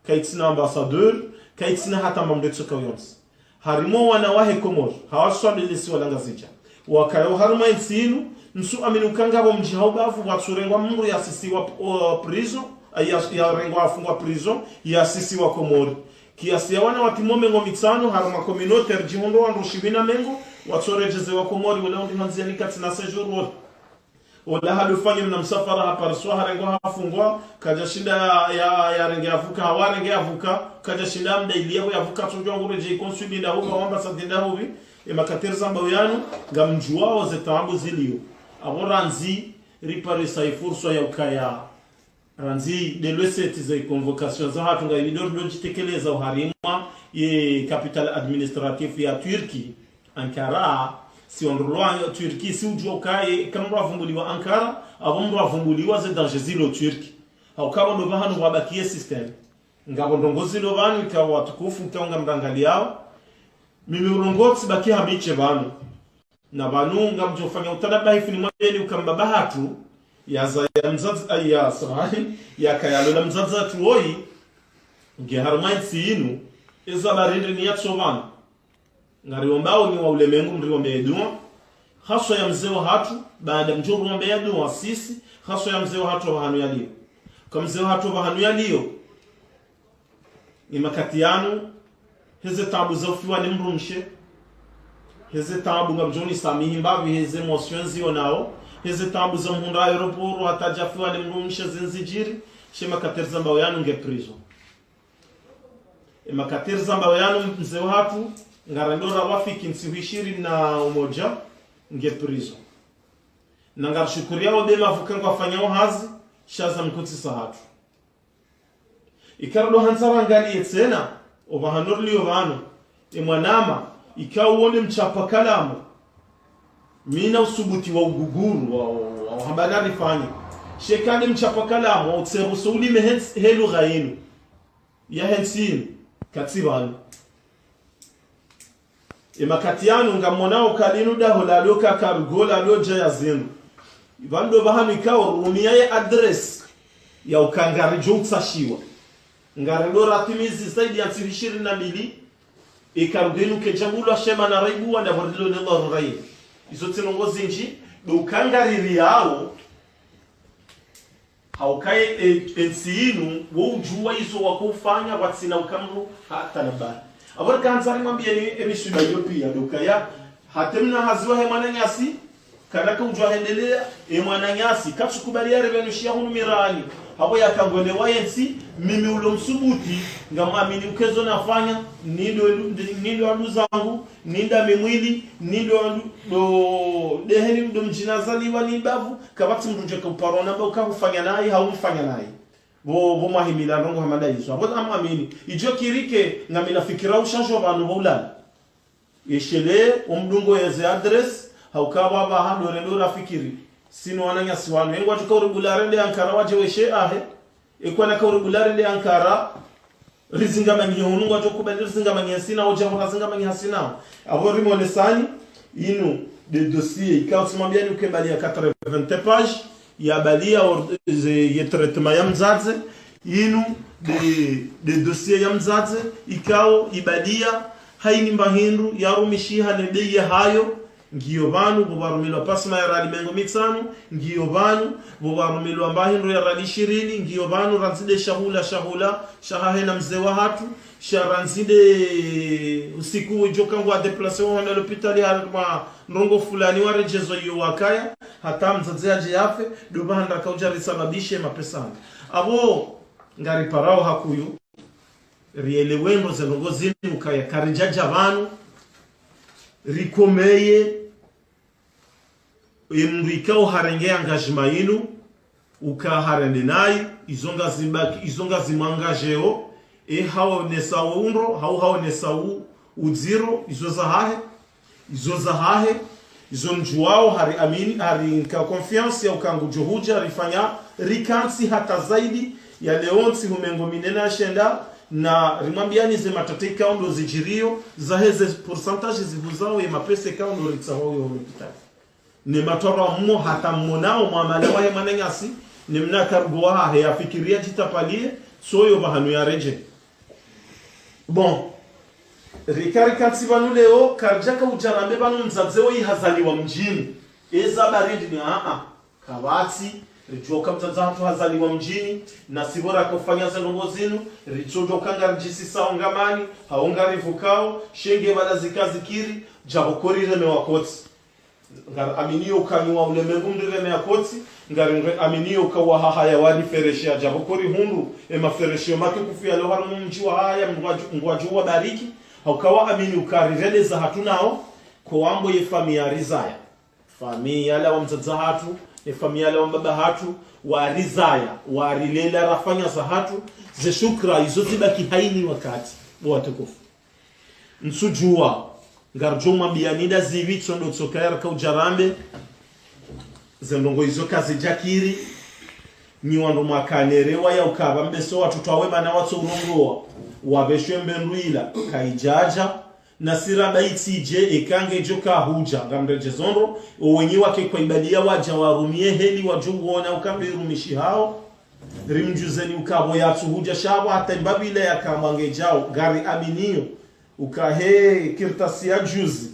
kayitsina ambassadeur, kayitsina hata mba mndru yetsoka yontsi. Harimwa wana wahe Komori, hawaswabili si wala Ngazidja. Wakayo harimwa entsi yinu, ntsu amini uka ngapvo mdji hau bavu watsurengwa mndru yasisiwa, o, prison, ya, yarengwa afungwa prison, yasisiwa Komori. Kiasi ya wana watimo mengo mitsanu, harimwa communauté ridjihundro wandru shipvini na mengo, watsoredjezewa Komori, wala undi handziyani katsina séjour wola. Ola hadufanya mna msafara hapariswa harengwa hafungwa, kadjashinda ya, ya, yarenge yavuka, hawarenge yavuka, kadjashinda mda ili yapvo yavuka, tsodjwa nguredjei consul nda hupvi, ambassade nda hupvi, Emakateri zambao yanu, ngamdjuwao ze taabu zilio. Apvo randzi, riparisa ifurswa ya ukaya. Randzi, de lweseti ze convocation zahatru nga ilido rido djitekeleza oharimwa ye capitale administratif ya Turquie, Ankara, si ondrolwa Turquie, si udjuwa ukaye, kamdru avumbuliwa Ankara, apvo mdru avumbuliwa ze danger zilo Turquie. Hauka pvo ndo pvahanu pvwabakiye système. Ngapvo ndrongoo zilo pvanu, ikao watukufu, ikao ngamrangaliyao. Mimi ulongo tsi baki hamiche pvanu. Na pvanu ngamdjofanya utanabahifu nimwambeni uka mbaba hatru, yazaya mdzadze, ai, ya, samahani, yakaya lola mdzadze hatru woyi, nge harumwa entsi yinu, eza barindi ni yatso pvanu. Ngariombao nyi wa ulemengu mriombeye dua, haswa ya mze wahatru, baada mdjo riombeya dua sisi, haswa ya mze wahatru pvahanu yalio. Ka mze wahatru pvahanu yalio, ni makati yanu, heze taabu za ufiwa ni mdrumshe, heze taabu ngamdjoni samihi mbapvi, heze émotions yonao, heze taabu za mhundra aéroport, hata djafiwa ni mdrumshe zinzidjiri, she makateri zambao yanu nge prison. Emakateri zambao yanu mze wahatru, ngarendo rawafiki ntsihu ishirini na umodja, nge prison. Na ngarishukuriyao de mavuka ngwafanyao hazi, sha za mkutsi sa hatru. Ikao ndo handza rangaliye tsena, opvahanu rilio pvanu, emwanama, ikao wone mchapa kalamu, mina usubuti wa uguguru, wa, wa, wa hamba narifanye. Sheka de mchapa kalamu, wa utseruso ulime hens-, he lugha yinu. Ya hentsi yinu, katsi pvanu. Emakati yanu ngamonao kalinu daho lalo kakarugo lalo djaya zinu. Pvanu ndo pvahanu ikao rumiya ye adresse ya uka ngaridjo utsashiwa. Ngarindo ratimizi zaidi ya ntsihu ishirini na mbili, ikarugo inu kedjahulwa shema na raibu wanda pvo rilo ne dharura yinu. Izo tsi ndrongoo zindji, ndo uka ngaririyao, hauka ye, e, entsi yinu, wo udjuwa izo wako ufanya, watsina uka mdru, hata na bari. Apvo rika handza rimwambiyeni, emiswiba iyo piya, ndo ukaya, hata mna hazi wahe mwananyasi, kana ka udjuwa hendelea, e mwananyasi, katsu kubali yare pvenu shiya hunu mirani. Apvo yaka ngwende wa yentsi, mimi ulo msubuti, ngamwamini uka ezo nafanya, nindo elu-, ndi-, nindo andu zangu, ninda mimwili, nindo andu, do, deheni ndo mdjini nazaliwa ni bavu, kapvatsi mdru djeka uparwa namba uka hufanya nayi, hau mfanya nayi. Pvo, pvo mwahimila ndrongoo hama nda izo. Apvo amwamini. Idjo kirike, ngamina fikira ushandjo pvanu pvo ulala. Yeshele, omdungo yeze adresse, hauka pvapvaha ndo rendo rafikiri. Sinu wananyasi wanu. Engwadjo ka uribula rende Ankara wadje weshe ahe. Ekwana ka uribula rende Ankara, rizingamanyihe hunu ngwadjo kubali rizingamanyihe sina, odja hura zingamanyihe sina. Apvo rimonesani, inu, de dossier, ikao tsimwambiyani uka ibaliya quatre-vingts pages, yabaliya or-, ze, ye traitement ya mdzadze, inu, de, de dossier ya mdzadze, ikao ibaliya, hayini mba hindru, yarumishiha ne bei yahayo, ngiyo pvanu, pvo pvarumilwa pasma ya riali mengo mitsanu, ngiyo pvanu, pvo pvarumilwa mba hindru ya riali ishirini, ngiyo pvanu, randzi de shahula, shahula, shahahe na mze wahatru, sha randzi de usiku udjo ka ngwa déplacé wahenda lopitali harumwa ndrongoo fulani waredjezwa iyo wakaya, hata mdzadze yadje yafe, ndo pvahanu raka udja risababishe mapesa anda. Apvo, ngariparao hakuyu, rielewe ndo ze ndrongoo zinu ukaya karidjadja pvanu, rikomeye, emdru ikao harenge engagement inu, uka harende nayi, izo ngazibaki, izo ngazimwangajeo, e haonesa undro, hau haonesa u-, udziro, izo zahahe, izo zahahe, izo mdjuwao, hari amini, hari nka confiance ya uka ngudjo hudja, rifanya, rikantsi hata zaidi, ya leo ntsihu mengo mine na shenda, na rimwambiyani ze matata ikao ndo zidjiriyo, zaheze pourcentage zihuzao ye mapesa ikao ndo ritsahao yo lopitali. Ne matwaro mmo hata mmonao mwamala wahe mwananyasi, ne mna karugo wahahe yafikiri yadjitapaliye, soyo pvahanu yaredje. Bon, rika rikantsi pvanu leo, karidjaka udja rambe pvanu mdzadze woyi hazaliwa mdjini. Eza barindi ni aa. Kapvatsi, ridjuwa uka mdzadze hatru hazaliwa mdjini, na sipvo raka ufanya ze ndrongoo zinu, ritsodjo uka ngaridjisisao ngamani, hau ngarivukao, shenge pvala zika zikiri, djapvo ko riremewa kotsi. Ngari aminiyo uka nyi wa ulemengu mriremeya kotsi, ngari aminiyo uka wahahaya wariferesheya djapvo ko rihundru, emaferesheyo matukufu yalo harumwa mdji wahaya, Mngu wadju-, Mngu wadjo uwabariki, hauka wa amini uka rirende zahatru nao, Ko wambo ye famiyi yarizaya. Famiyi yalawa mdzadze hatru, ye famiyi yalawa mbaba hatru, warizaya, warilela rafanya zahatru, ze shukra izo zibaki hayina wakati, bo watukufu. Ntsudjuwa, ngaridjo mwambiyani nda zipvi tsi ndo tsi ukaya raka udja rambe, ze ndrongo izo kazidjakiri, nyi wandru mwakanerewa ya ukaya mbeso watoto wawe mana watso urongowa, wapveshwe mbe ndrwila, kayidjadja, na sira ba itsidje, eka ngedjo kahudja, ngamredjezo ndro, owenyi wake kwa ibadiya wadja warumiye heli wadjo uona uka mbe irumishi hawo, rimdjuzeni uka pvo yatsuhudja sha pvo hata imbapvi ile yakamba ngedjao, ngari aminiyo, uka he kartasi ya juzi.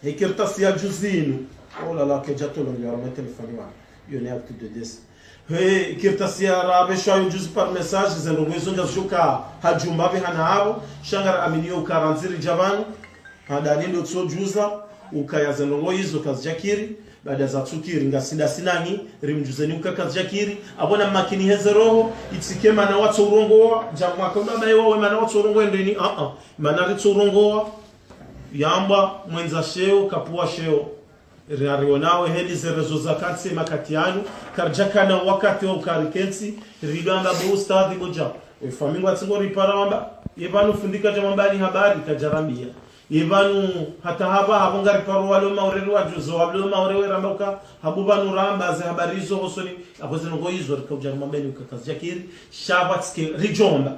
He kartasi ya juzi inu. Oh là là, kedja tolongi wa rame telefoni wa. Yo ne acte de décès. He kartasi ya rapveshwa yo juzi par message, ze ndrongo izo ngazidjo ka hadjumba pvi hana apvo, sha ngari aminiyo uka randzi ridja pvanu, hadani ndo tso djuza, ukaya ze ndrongo izo kazidjakiri, baada zatsukiri, ngasi ndasi nanyi, rimdjuzeni uka kazidjakiri, apvo na makini heze roho, itsike mana watso urongowa, dja mwaka ubaba ewa we mana watso urongowa ndeni, a-a, mana ritso urongowa, yamba, mwendza sheo, kapvuwa sheo, ri arionawe heli ze rezo za kantsi makati yanu, karidjakana wakati wa uka rikentsi, ridjo amba bo ustadhi bo dja. We famiyi ngwatsi ngo ripara wamba, ye pvanu fundi kadja mwambani habari, kadjarambiya. Ye pvanu hata hapva, hapvo ngariparo walo maureri wadjuzo, walo maure we ramba uka, hapvo pvanu ramba ze habari izo hosoni, apvo ze ndrongo izo rika udja rimwambeni uka kazidjakiri, sha pvatsike ridjomba.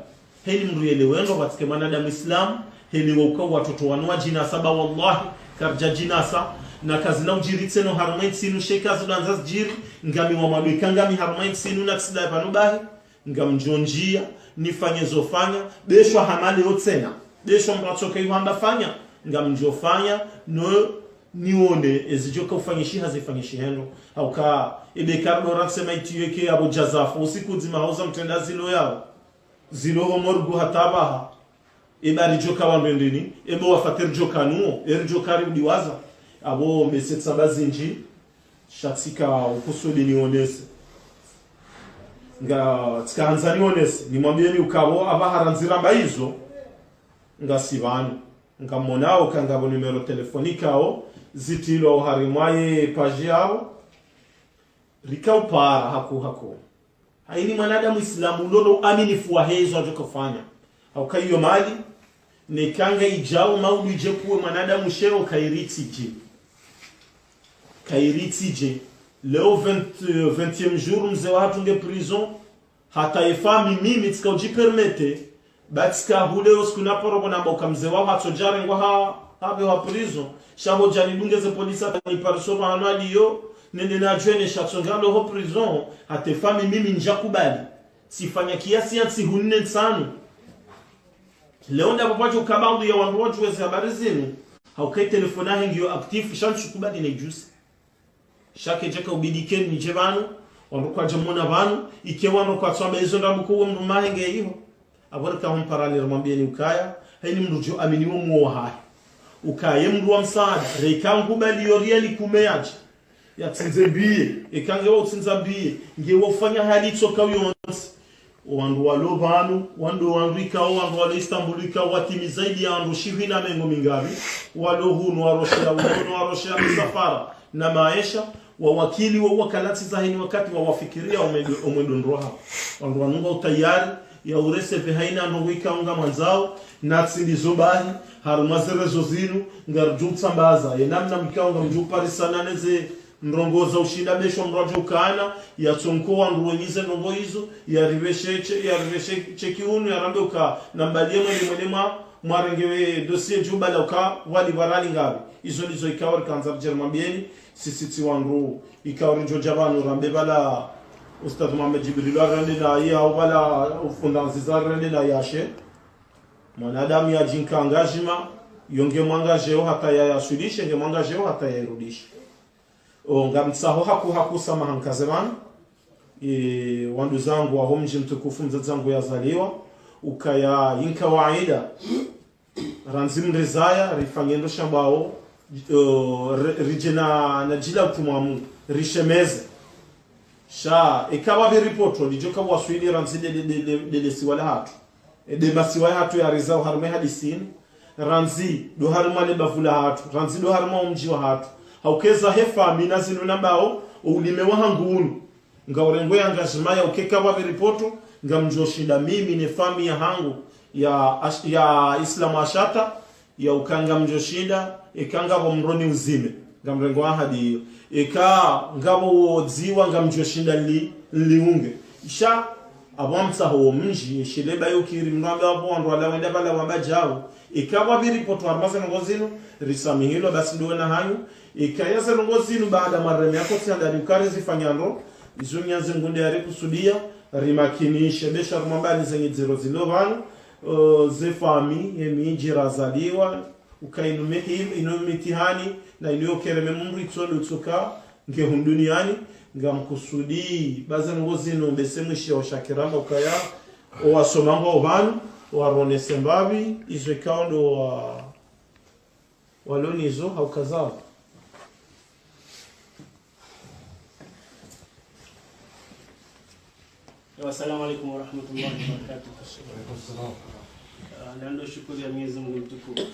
Heli mdru yelewe ndro pvatsike mwanadamu Islamu, heli wa uka watoto wanu wadjinasa ba wallahi, karidja djinasa, na kazina udjiri tsena harumwa entsi inu sheka zidjandza zidjiri, ngami wa mabeka ngami harumwa entsi inu na tsi nda pvanu bahi, ngamdjo ndjiya, nifanye zo fanya, beshwa hamali yo tsena, beshwa mdru atsoka ihwamba fanya, ngamdjo fanya, no nione, ezidjo ka ufanyishiha zifanyishihe ndro, hauka, ebe kardo raksema itiyo eke apvo djazafu, usiku dzima hauza mtrenda zilo yao. Zilo ho morgu hata pvaha. Eba ridjo ka wambe ndeni, eba wafate ridjo ka nuwo, e ridjo ka riudiwaza. Apvo mese tsamba zindji, sha tsika ukusudi nionese. Nga tsika handza nionese, nimwambiyeni uka pvo apvaha randzi ramba izo, ngasi pvanu. Ngamonao uka ngapvo numéro téléphone ikao, zitilwa oharimwa ye page yao, rika upara haku haku. Hayina mwanadamu Islamu ulo no uaminifu wahe izo adjo ka ufanya. Hauka iyo mali, neka ngayidjao maudu idje kuwe mwanadamu sheo kayiri tsidje. Kayiri tsidje. Leo vingt, vingtième jour mze wahatru nge prison, hata ye famiyi mimi tsika udjipermettre, ba tsika hule yo siku naparo pvo namba uka mze waho hatsodja rengwa ha, hapvehwa prison. Sha pvo dja nidunge ze polisi hata nipariso pvahanu aliyo, nende nadjwene sha tsonga lo ho prison, hata ye famiyi mimi ndjakubali. Tsifanya kiasi ya ntsihu nne ntsanu. Leo ndapvo pvadjo uka baadhwi ya wandru wadjuwe ze habari zinu, hauka ye telefoni yahe ngiyo actif, sha ntsukubali nidjuse. Sha kedjaka ubidi ke nidje pvanu, wandru kwadja mona pvanu, ike wandru kwatsamba izo ndambuko uwe mdru mahe nge iho. Apvo rika humpara nirimwambiyeni ukaya, hayina mdru djo amini wo muo wahahe. Ukaya ye mdru wa msaada, reka ngubali yo riyali kume yadje. Yatsindze mbiye, eka nge wa utsindza mbiye, nge wa ufanya hali itsoka uyontsi. Wandru walo pvanu, wandru wandru ikao, wandru walo Istanbul ikao, watimi zaidi ya wandru shihwi na mengo mingapvi, walo hunu waroshea, walo hunu waroshea misafara, na maesha, wawakili wa wakalatsi zaheni wakati wawafikiriya omwendo, omwendo ndroha. Wandru wanu nga utayari, ya ureseve hayina ndrongo ikao ngamwandzao, na tsi ndizo bahi, harumwa ze rezo zinu, ngaridjo utsambaza, ye namna mkao ngamdjo uparisana neze ndrongo za ushinda besho mdru adjo ukana, yatsonko wandru wenyi ze ndrongo izo, yaripveshe che, yaripveshe che kiunu, yarambe uka, nambaliye mwene mwene mwa, mwarengewe dossier djubala uka, wali pvarali ngapvi. Izo ndizo ikao rikandza ridje rimwambiyeni, sisi tsi wandru, ikao ridjo dja pvanu rambe pvala, Ustadh Mohamed Djibril arende naye, au pvala, ufundi Aziza arende naye ashe. Mwanadamu yadjinka ngazima, yo nge mwangajeo hata yayaswilishe, nge mwangajeo hata yayirudishe. O, ngamtsaho haku, haku samaha nkaze pvanu. E, wanduzangu waho mdji mtukufu mdzadzangu yazaliwa, ukaya yinka waida. Randzi mrizaya, rifanye ndo shambao, o, ri, ridje na, na djila utumwa Mungu, rishemeze. Sha, eka pvapvi ripotro, lidjo ka waswili randzi de, de, de, de, de, de siwa lahatru. E, de masiwa yahatru yarizao harumwa ye hadisi inu. randzi ndo harimwa le bavu lahatru, randzi ndo harimwa omdji wahatru. Hauka eza he famiyi na zinu nambao, o ulime wahangu unu. Ngaurengo ye engagement ya uka eka pvwapviri poto, ngamdjoshinda mimi ne famiyi yahangu ya Ash-, ya Islamu Ashata, ya uka ngamdjoshinda, eka ngapvo mdru ni uzime. Ngamrengo ahadi iyo. Eka ngapvo wodziwa ngamdjoshinda nli-, nliunge. Isha, apvo amtsaho wo mdji, eshileba yo kiri, mrambe apvo wandru wala wenda pvala wamba djao. Eka pvwapviri poto harimwa ze ndrongo zinu, risamihilwa basi ndo na hanyu. Eka ya ze ndrongo zinu baada mareme yako tsi handani uka rizifanya ndro, izo Mwenyezi Mungu nde yarikusudia, rimakinishe, be sha rumwambani ze nyidziro zilo pvanu, eh, ze famiyi, ye midji razaliwa, uka inu mi-, inu mitihani, na inu yo kereme mumri tsodo tsoka, nge hunu duniani, ngamkusudi, ba ze ndrongo zinu, be se mwishe wa shakiramba ukaya, owasoma ngwao pvanu, waronese mbapvi, izo ikao ndo wa-, walo nizo, hauka zao. Ewa, assalamu alaikum warahmatullahi wabarakatuh. Ah, nando shukuri ya Mwenyezi Mungu mtukufu.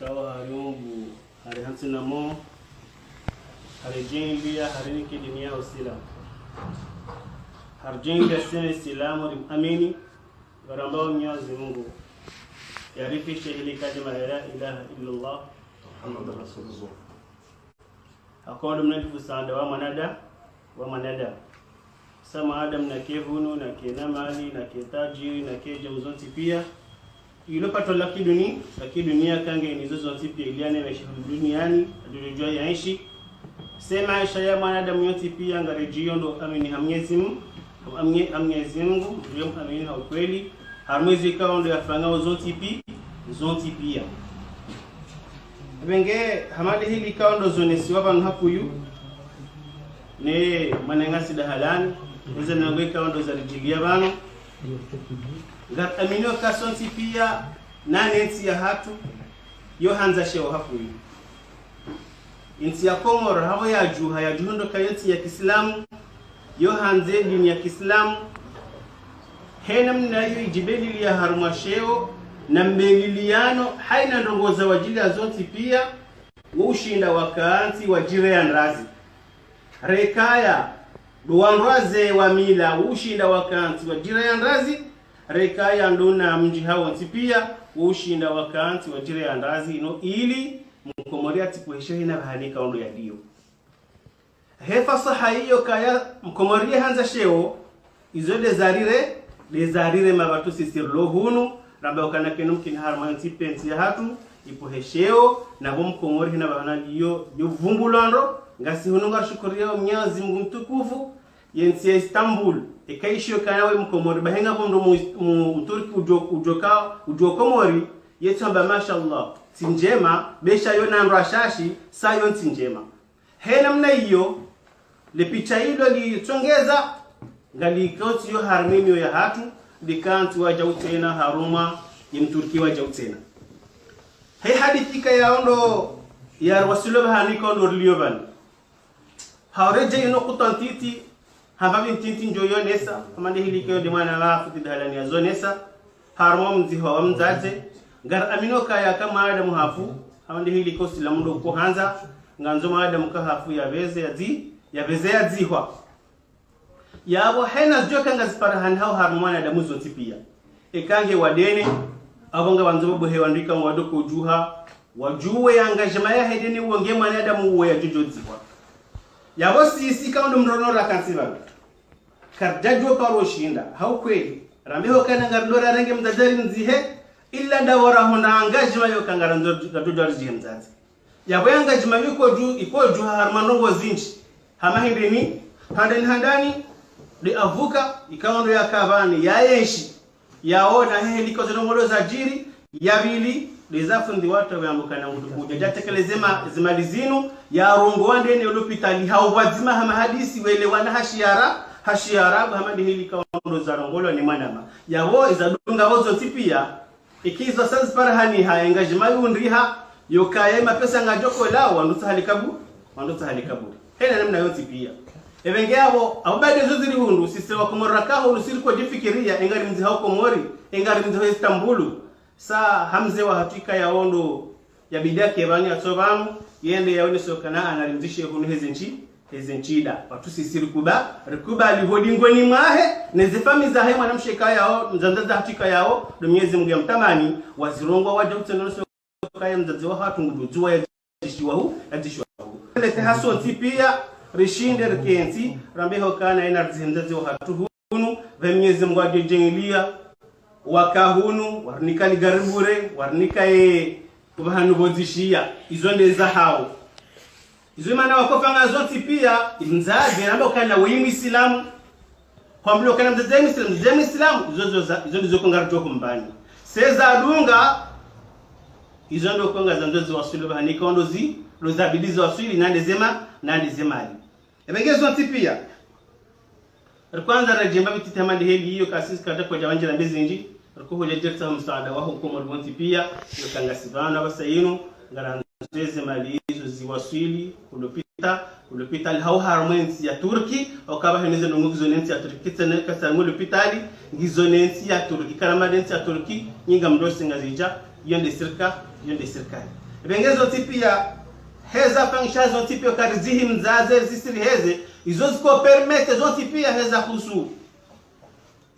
Kawa hariumbu, harihantsi na mo, haridjimbiya, harinike dini ya Usilamu. Haridjimbiya sisi Isilamu rimwamini, ngarambao Mwenyezi Mungu yarifishe heli kalima ya la ilaha illallah, Muhammadur Rasulullah. Hakodo mnadifu sanda wa mwanada-, wa mwanadamu. Sa mwanadamu nake hunu, nake na mali, nake tajiri, nake djau zontsi pia. Ilo pato la kiduni-, la kidunia kange nizo zontsi pia ili yane maesha hunu duniani, adjodjua yaenshi. Se maesha ya mwanadamu yontsi pia ngaredjio ndo amini ha Mwenyezi Mungu, amini ha Mwenyezi Mungu, ndo amini ha ukweli, ha mwezi ikao ndo yafanyao zontsi pi-, zontsi pia. Ebe nge, hama nde heli ikao ndo zonesiwa pvanu hakuyu, ne mwananyasi dahalani, eze nango ikao ndo zaridjilia pvanu. Ngaraminio ka sontsi pia, na ne ntsi yahatru, yo handza sheo hakuyu. Intsi ya Komori, hapvo yadjuha, yadjuha ndo ka yo ntsi ya Kiislamu, yo handze dini ya Kiislamu, he namna iyo idjibeliliya harumwa sheo, na mbeliliano, haina ndrongo za wadjilia zontsi pia, wo ushinda wakantsi wadjire ya ndrazi. Rekaya, ndo wandru wazee wa mila, wo ushinda wakantsi wadjire ya ndrazi, rekaya ndo na mdji hawontsi pia, wo ushinda wakantsi wadjire ya ndrazi, ino ili, Mkomori yatsipuheshe hena pvahanu ikao ndo yalio. He fasaha iyo kaya Mkomori ye handza sheo, izo nde zarire, nde zarire mapvatru sisi rilo hunu, ramba ukana kenu mkini harumwa ntsi pe ntsi yahatru, ipuhe sheo, na pvo Mkomori hena pvahanu iyo, yo vumbulwa ndro, ngasi hunu ngashukurio Mwenyezi Mungu mtukufu, ye ntsi ya Istanbul, eka ishio kana we Mkomori, bahenga pvo ndo mu-, mu-, Mturki udjo-, udjoka, udjo Komori, ye tsamba mashallah, ntsi ndjema, be sha yo na ndro ashashi, sa yo ntsi ndjema. He namna iyo, le picha ilo litsongeza, ngalikotsi yo harumwa mio yahatru, likantsi wadjau tsena harumwa, ye Mturki wadjau tsena. He hadisi ikao ndo, ya wasilo pvahanu ikao ndo rilio pvanu. Hauredjei ino kuta ntiti, hamba pvi ntiti ndjo yonesa, hama nde heli ikao nde mwana wa futi dahalani ya zonesa, harumwa mdzihwa wa mdzadze, ngaraminio kaya ka mwanadamu hafu, hama nde heli ikao Usilamu ndo uko handza, ngandzo mwanadamu ka hafu yapveze yadzi-, yapveze yadzihwa. Yapvo hena zidjo ka ngaziparahani hao harumwa mwanadamu zontsi pia. Eka nge wa dene, apvo ngapvandzo pvo he wandru ikao ngwadjo ko djuha, wadjuwe ye engagement yahe dene uwo nge mwanadamu uwo yadjodjo dzihwa. Yapvo sisi ikao ndo mronora kantsi pvanu. Karidjadjuwa paro shinda, ha ukweli. Rambe ho kana ngarilo rarenge mdzadze rimdzihe, ila ndapvo rahonda engagement yo ka ngarandzo, ngaridjodjo ridjihe mdzadze. Yapvo ye engagement iko dju-, iko djuha harumwa ndrongo zindji. Hama hindrini, handani handani, nde avuka, ikao ndo yaka pvanu, yaenshi. Yaona he heli ikao ze ndrongoo zadjiri, ya pvili, nde za fundi watru wambe ukana mndru kudja, djatekeleze ma-, ze mali zinu, yarongowa ndeni olupitali, hau pvwadzima hama hadisi, welewana ha shiara-, ha shiarabu, hama nde heli ikao ndo zarongolwa ni mwanama. Yapvo, iza dunga pvo zontsi pia, ikizo sa ziparahani ha engagement yundriha, yo kaya mapesa ngadjo kola, wandru tsaha likabu-, wandru tsaha likaburi. Hena namna yontsi pia. Ebe nge apvo, apvo baada zo zili hundru, sisi wa Komori raka hunu siri ko djifikiria, engarimdzihao Komori, engarimdzihao Istanbul. Sa ha mze wahatru ikayao ndo yabidi yake pvanu yatso pvanu, yende yaonese ukana ana rimzishe hunu heze ntsi, heze ntsida. Watru sisi rikuba, rikubali ho dingoni mwahe, ne ze famiyi zahe mwanamshe ikayao, mdzadze wahatru ikayao, ndo Mnyezi Mungu yamtamani, wazirongoa wadje utsenonese ukaya mdzadze wahatru ngudjuwa yadzishiwa hu, yadzishiwa hu. Lete hasontsi pia, rishinde rikentsi, rambe ho ukana yena ridzihe mdzadze wahatru hunu, pve Mnyezi Mungu yadjodjaanlia, waka hunu, warinika ligari bure, warinika ye, pvahanu pvodzishiya, izo nde zahao. Izo mana wakofanya zontsi pia, mdzadze, ramba ukana weyi Muislamu, hwambilwa ukana mdzadze Muislamu, mdzadze Muislamu, izo, izo, izo, izo ndizo konga rutoko mbani. Seza dunga, izo ndo konga zandzo ziwaswili pvahanu ikao ndo zi, ndo zabidi ziwaswili, nande zema, nande zemali. Epvenge zontsi pia. Rikwandza radjemba pvititi hama ndeheli iyo kasi sisi karidja kwadja wandjila mbe zindji, riko hudja djerisa msaada waho Komori wontsi pia, yo kangasi pvanu apvasa inu, ngarandzo eze mali izo ziwaswili, kulopita, kulopitali hau harumwa entsi ya Turki, okaba hemeze ndrongoo ngizo ne ntsi ya Turki, tsena kasa harumwa lopitali, ngizo ne ntsi ya Turki, karama nde ntsi ya Turki, nyinga mdrose Ngazidja, yo nde sirika, yo nde sirikali. Epvenge zontsi pia, heza fanyisha zontsi pia, karidzihi mdzadze, zisiri heze, izo ziko permettre zontsi pia heza husu.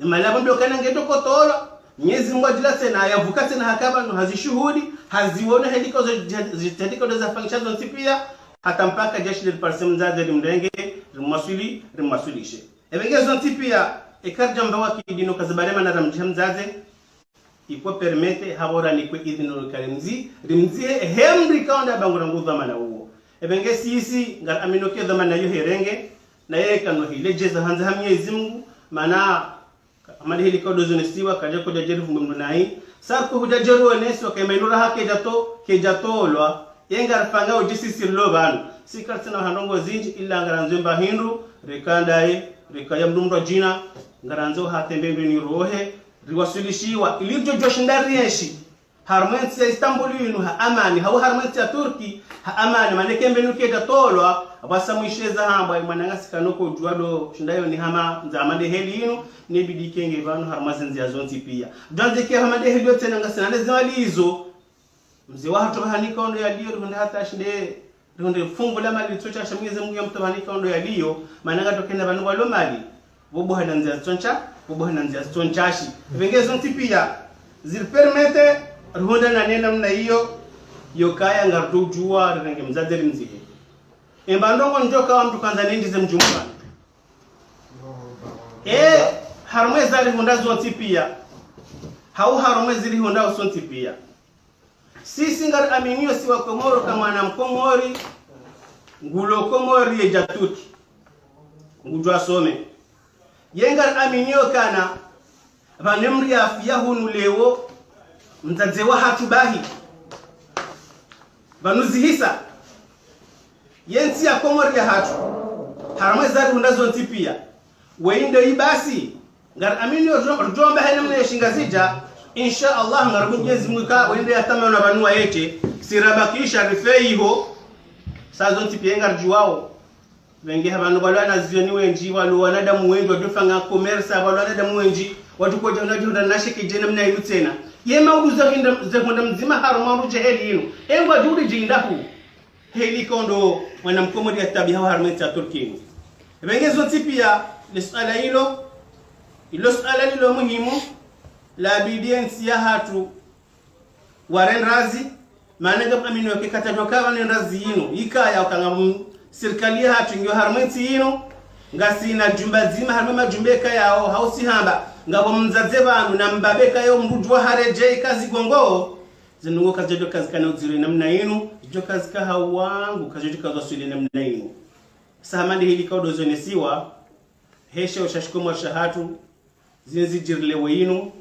Emali yapvo ndo ukana ngedjo kotolwa, Mnyezi Mungu yadjila tsena, yapvuka tsena haka pvanu, hazishuhudi, haziwono heli ikao zo, zi, heli ikao ndo zafanyisha zontsi pia, hata mpaka djeshi liriparse mdzadze rimrenge, rimwaswili, rimwaswilishe. Epvenge zontsi pia, eka ridjamba wa kidini ukazibali mana ramdziha mdzadze, iko permettre, hapvo ranikwe idhini no ukaya rimzi, rimdzihe, he mdru ikao ndo yabangura ngu dhwamana uwo. Epvenge sisi, ngaraminio ke dhwamana iyo herenge, na yeka no hiledjeza handza ha Mnyezi Mungu, mana, hama ndeheli ikao ndo zonesiwa, kadja kodja djeri vumbu mdru nayi. Sa ko hudja djeri wonesiwa, kayima inu raha kedja to, kedja tolwa. Ye ngarifanyao dje sisi rilo pvanu. Si karitsina ha ndrongoo zindji, ila ngarandzo mba hindru, reka ndaye, reka ya mdru mdru djina, ngarandzo hata mbe mbe ni rohe, riwaswilishiwa, ili ridjo djoshinda rienshi. Harumwa entsi ya Istanbul inu ha amani, hau harumwa entsi ya Turki ha amani, mana eka mbe inu kedja tolwa, apvasa mwisheza hamba, mwananyasi kano kodjuwa ndo shinda yo ni hama, ndza hama ndeheli inu, nibidi kenge pvanu harumwa ze ndziya zontsi pia. Djandze ke hama ndeheli yo tsena ngasina ne zemali izo. Mze wahatru pvahanu ikao ndo yaliyo, rihundre hata shinde, rihundre fungu la mali litso shasha Mnyezi Mungu yamtowe pvahanu ikao ndo yaliyo, mana ngatso kena pvanu pvwalo mali, pvo pvo hena ndziya zitso ntsa, pvo pvo hena ndziya zitso ntsashi. Epvenge zontsi pia, ziri permettre, rihundre na nena mna iyo, yo ukaya ngaridjo djuwa, rirenge mdzadze rimdzihe. Emba ndrongoo ndjo kawa mdru kandza nendjize mdjumba. E, harumwa eza rihundra zontsi pia. Hau harumwa ezi rihundra zontsi pia. Sisi ngaraminio si wa Komori ka mwana Mkomori, ngulo Komori yedja Turki, ngudjo asome. Ye ngaraminio ukana, pvanu mdru yafiya hunu leo, mdzadze wahatru bahi. Pvanu zihisa. Ye ntsi ya Komori yahatru. Harumwa eza rihundra zontsi pia. Weyi ndo ibasi. Ngaraminio ridjo, ridjo mba hena mna ye shingazidja. Insha Allah, ngaromba Mnyezi Mungu ka, weyi ndo yatamani pvanu wayete. Si rabakisha rife iho. Sa zontsi pia ngaridjuwao. Pvenge ha pvanu pvalo wanazioni wendji, pvalo wanadamu wendji, wadjofanya commerce, pvalo wanadamu wendji, wadjo kodja wana djihundra na sheke djena mna inu tsena. Ye maudu zahundra, zahundra mdzima harumwa rudje heli inu. Engwa djuri djindahu. Heli ikao ndo mwana Mkomori yatabiha harumwa entsi ya Turki inu. Epvenge zontsi pia, le suala ilo, ilo suala lilo muhimu, labidi entsi yahatru, ware ndrazi, mana ngam aminio ke kata djoka wane ndrazi inu, ikaya ukaya ngam sirikali yahatru ngiyo harumwa entsi inu, ngasina djumba dzima harumwa madjumba ikayao, hau si hamba, ngapvo mdzadze pvanu na mbaba ikayao mdru djuwa haredjei kazi gongo, zinu ngo kazidjo kazikana udziro namna inu, djo kazika hawangu, kazidjo kazwaswili namna inu. Sa hama ndeheli ikao ndo zonesiwa, heshe ushashi Komori shahatru, zinu zidjirile weyi inu,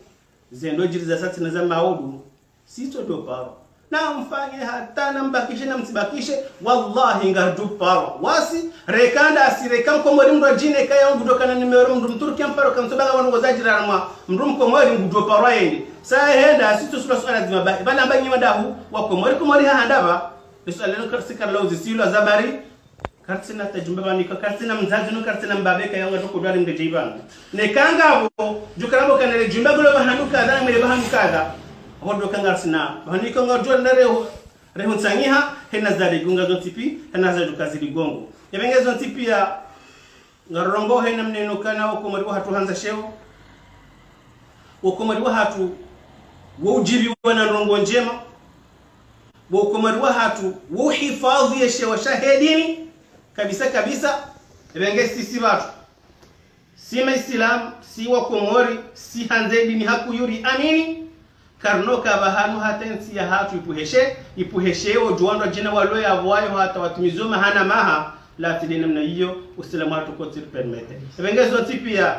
zendo djiri za satsi na za maudu, sitso ndo paro. Na mfanye hata na mbakishe na mtsibakishe, wallahi ngaridjo paro. Wasi, reka ndasi, reka Mkomori mdru djine kaya ngudjo kana numéro mdru Mturki mparo kamtso banga wanu ngozadjira mwa, mdru Mkomori ngudjo paro yende. Sa henda, sitso sula suala dzima ba, pvanu mba nyi madahu, wa Komori, Komori ha handa pva. Suala linu karisi karila uzisilwa zabari, karitsina ta djumba pvanu ika, karitsina mdzadze nu, karitsina mbaba ikayao ngatso kodjari mdru djei pvanu. Neka ngapvo, djuka ramba ukana le djumba gulo pvahanu kadha, na mwele pvahanu kadha. Hondo kangarsina, pvanu iko ngajo nda rehu, rehu ntsanyiha, hena zari gunga zontsi pi, hena zari kazi ligongo. Epvenge zontsi pia, ngarongoa hena mneno ukana wo Komori wahatru handza sheo. Wo Komori wahatru, wo ujiriwa na ndrongoo ndjema. Wo Komori wahatru, wo uhifadhwi ye sheo shahe dini. Kabisa, kabisa. Epvenge sisi pvatru. Si Maislamu, si wa Komori, si handze dini hakuu yuri amini, karinoka pvahanu hata entsi yahatru ipvuheshe, ipvuheshe wo djuwandwa djina walo yapvo wayo hata watumizo maha na maha, latsi de namna iyo, Usilamu hatru kotsi ri permettre. Epvenge zontsi pia,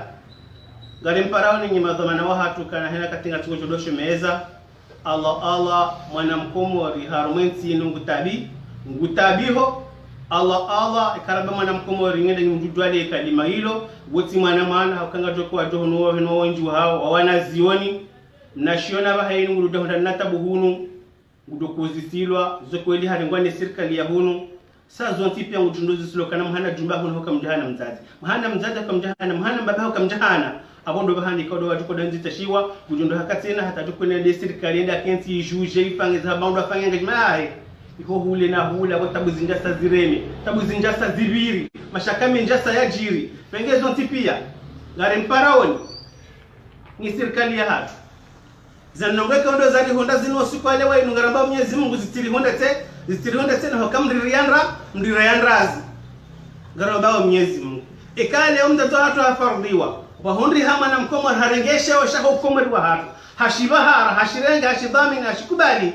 ngari mparao ninyi madhwamana wahatru kana hena katinga tiko djo doshe meza, Allah, Allah, mwana Mkomori, harumwa entsi inu ngutabi, ngutabiho. Allah, Allah, ikaraba mwana Mkomori, ngende nyumdudwale kalima ilo, wotsi mwana mwana, hauka ngajo kuwa djo hunu, hunu wendji hao, wa wanazioni, mna shioni pvaha inu ngudo dahunda na tabu hunu, ngudo kuzisilwa, zo kweli harengwa ne sirikali ya hunu, sa zontsi pia ngujo ndo zisilwa kana mhana jumba hunu hauka mjahana mdzadze. Mhana mdzadze hauka mjahana, mhana mbaba hauka mjahana. Apvo ndo pvahanu ikao ndo watuko ndo ndzita shiwa, ngujo ndo haka tsena hata tuko ne de sirikali yenda kentsi ijuje ifange za pvandru afange ngajima yahe. Iho hule na hula, apvo tabu zindjasa zireme, tabu zindjasa zipviri, mashaka mendjasa yajiri. Epvenge zontsi pia, ngari mparaoni, ni sirikali yahatru. Za ndrongoo ikao ndo zarihundra zinu usiku wa leo inu ngarambao Mwenyezi Mungu zitirihundre tse, zitirihundre tse na hauka mririyandra, mririyandrazi. Ngarambao Mwenyezi Mungu. Ika leo mdzadze wahatru hafardhiwa, wahundri ha mwana Mkomori harenge sheo shaho Komori wahatru. Hashipvahara, hashirenge, hashidhwamini, hashikubali.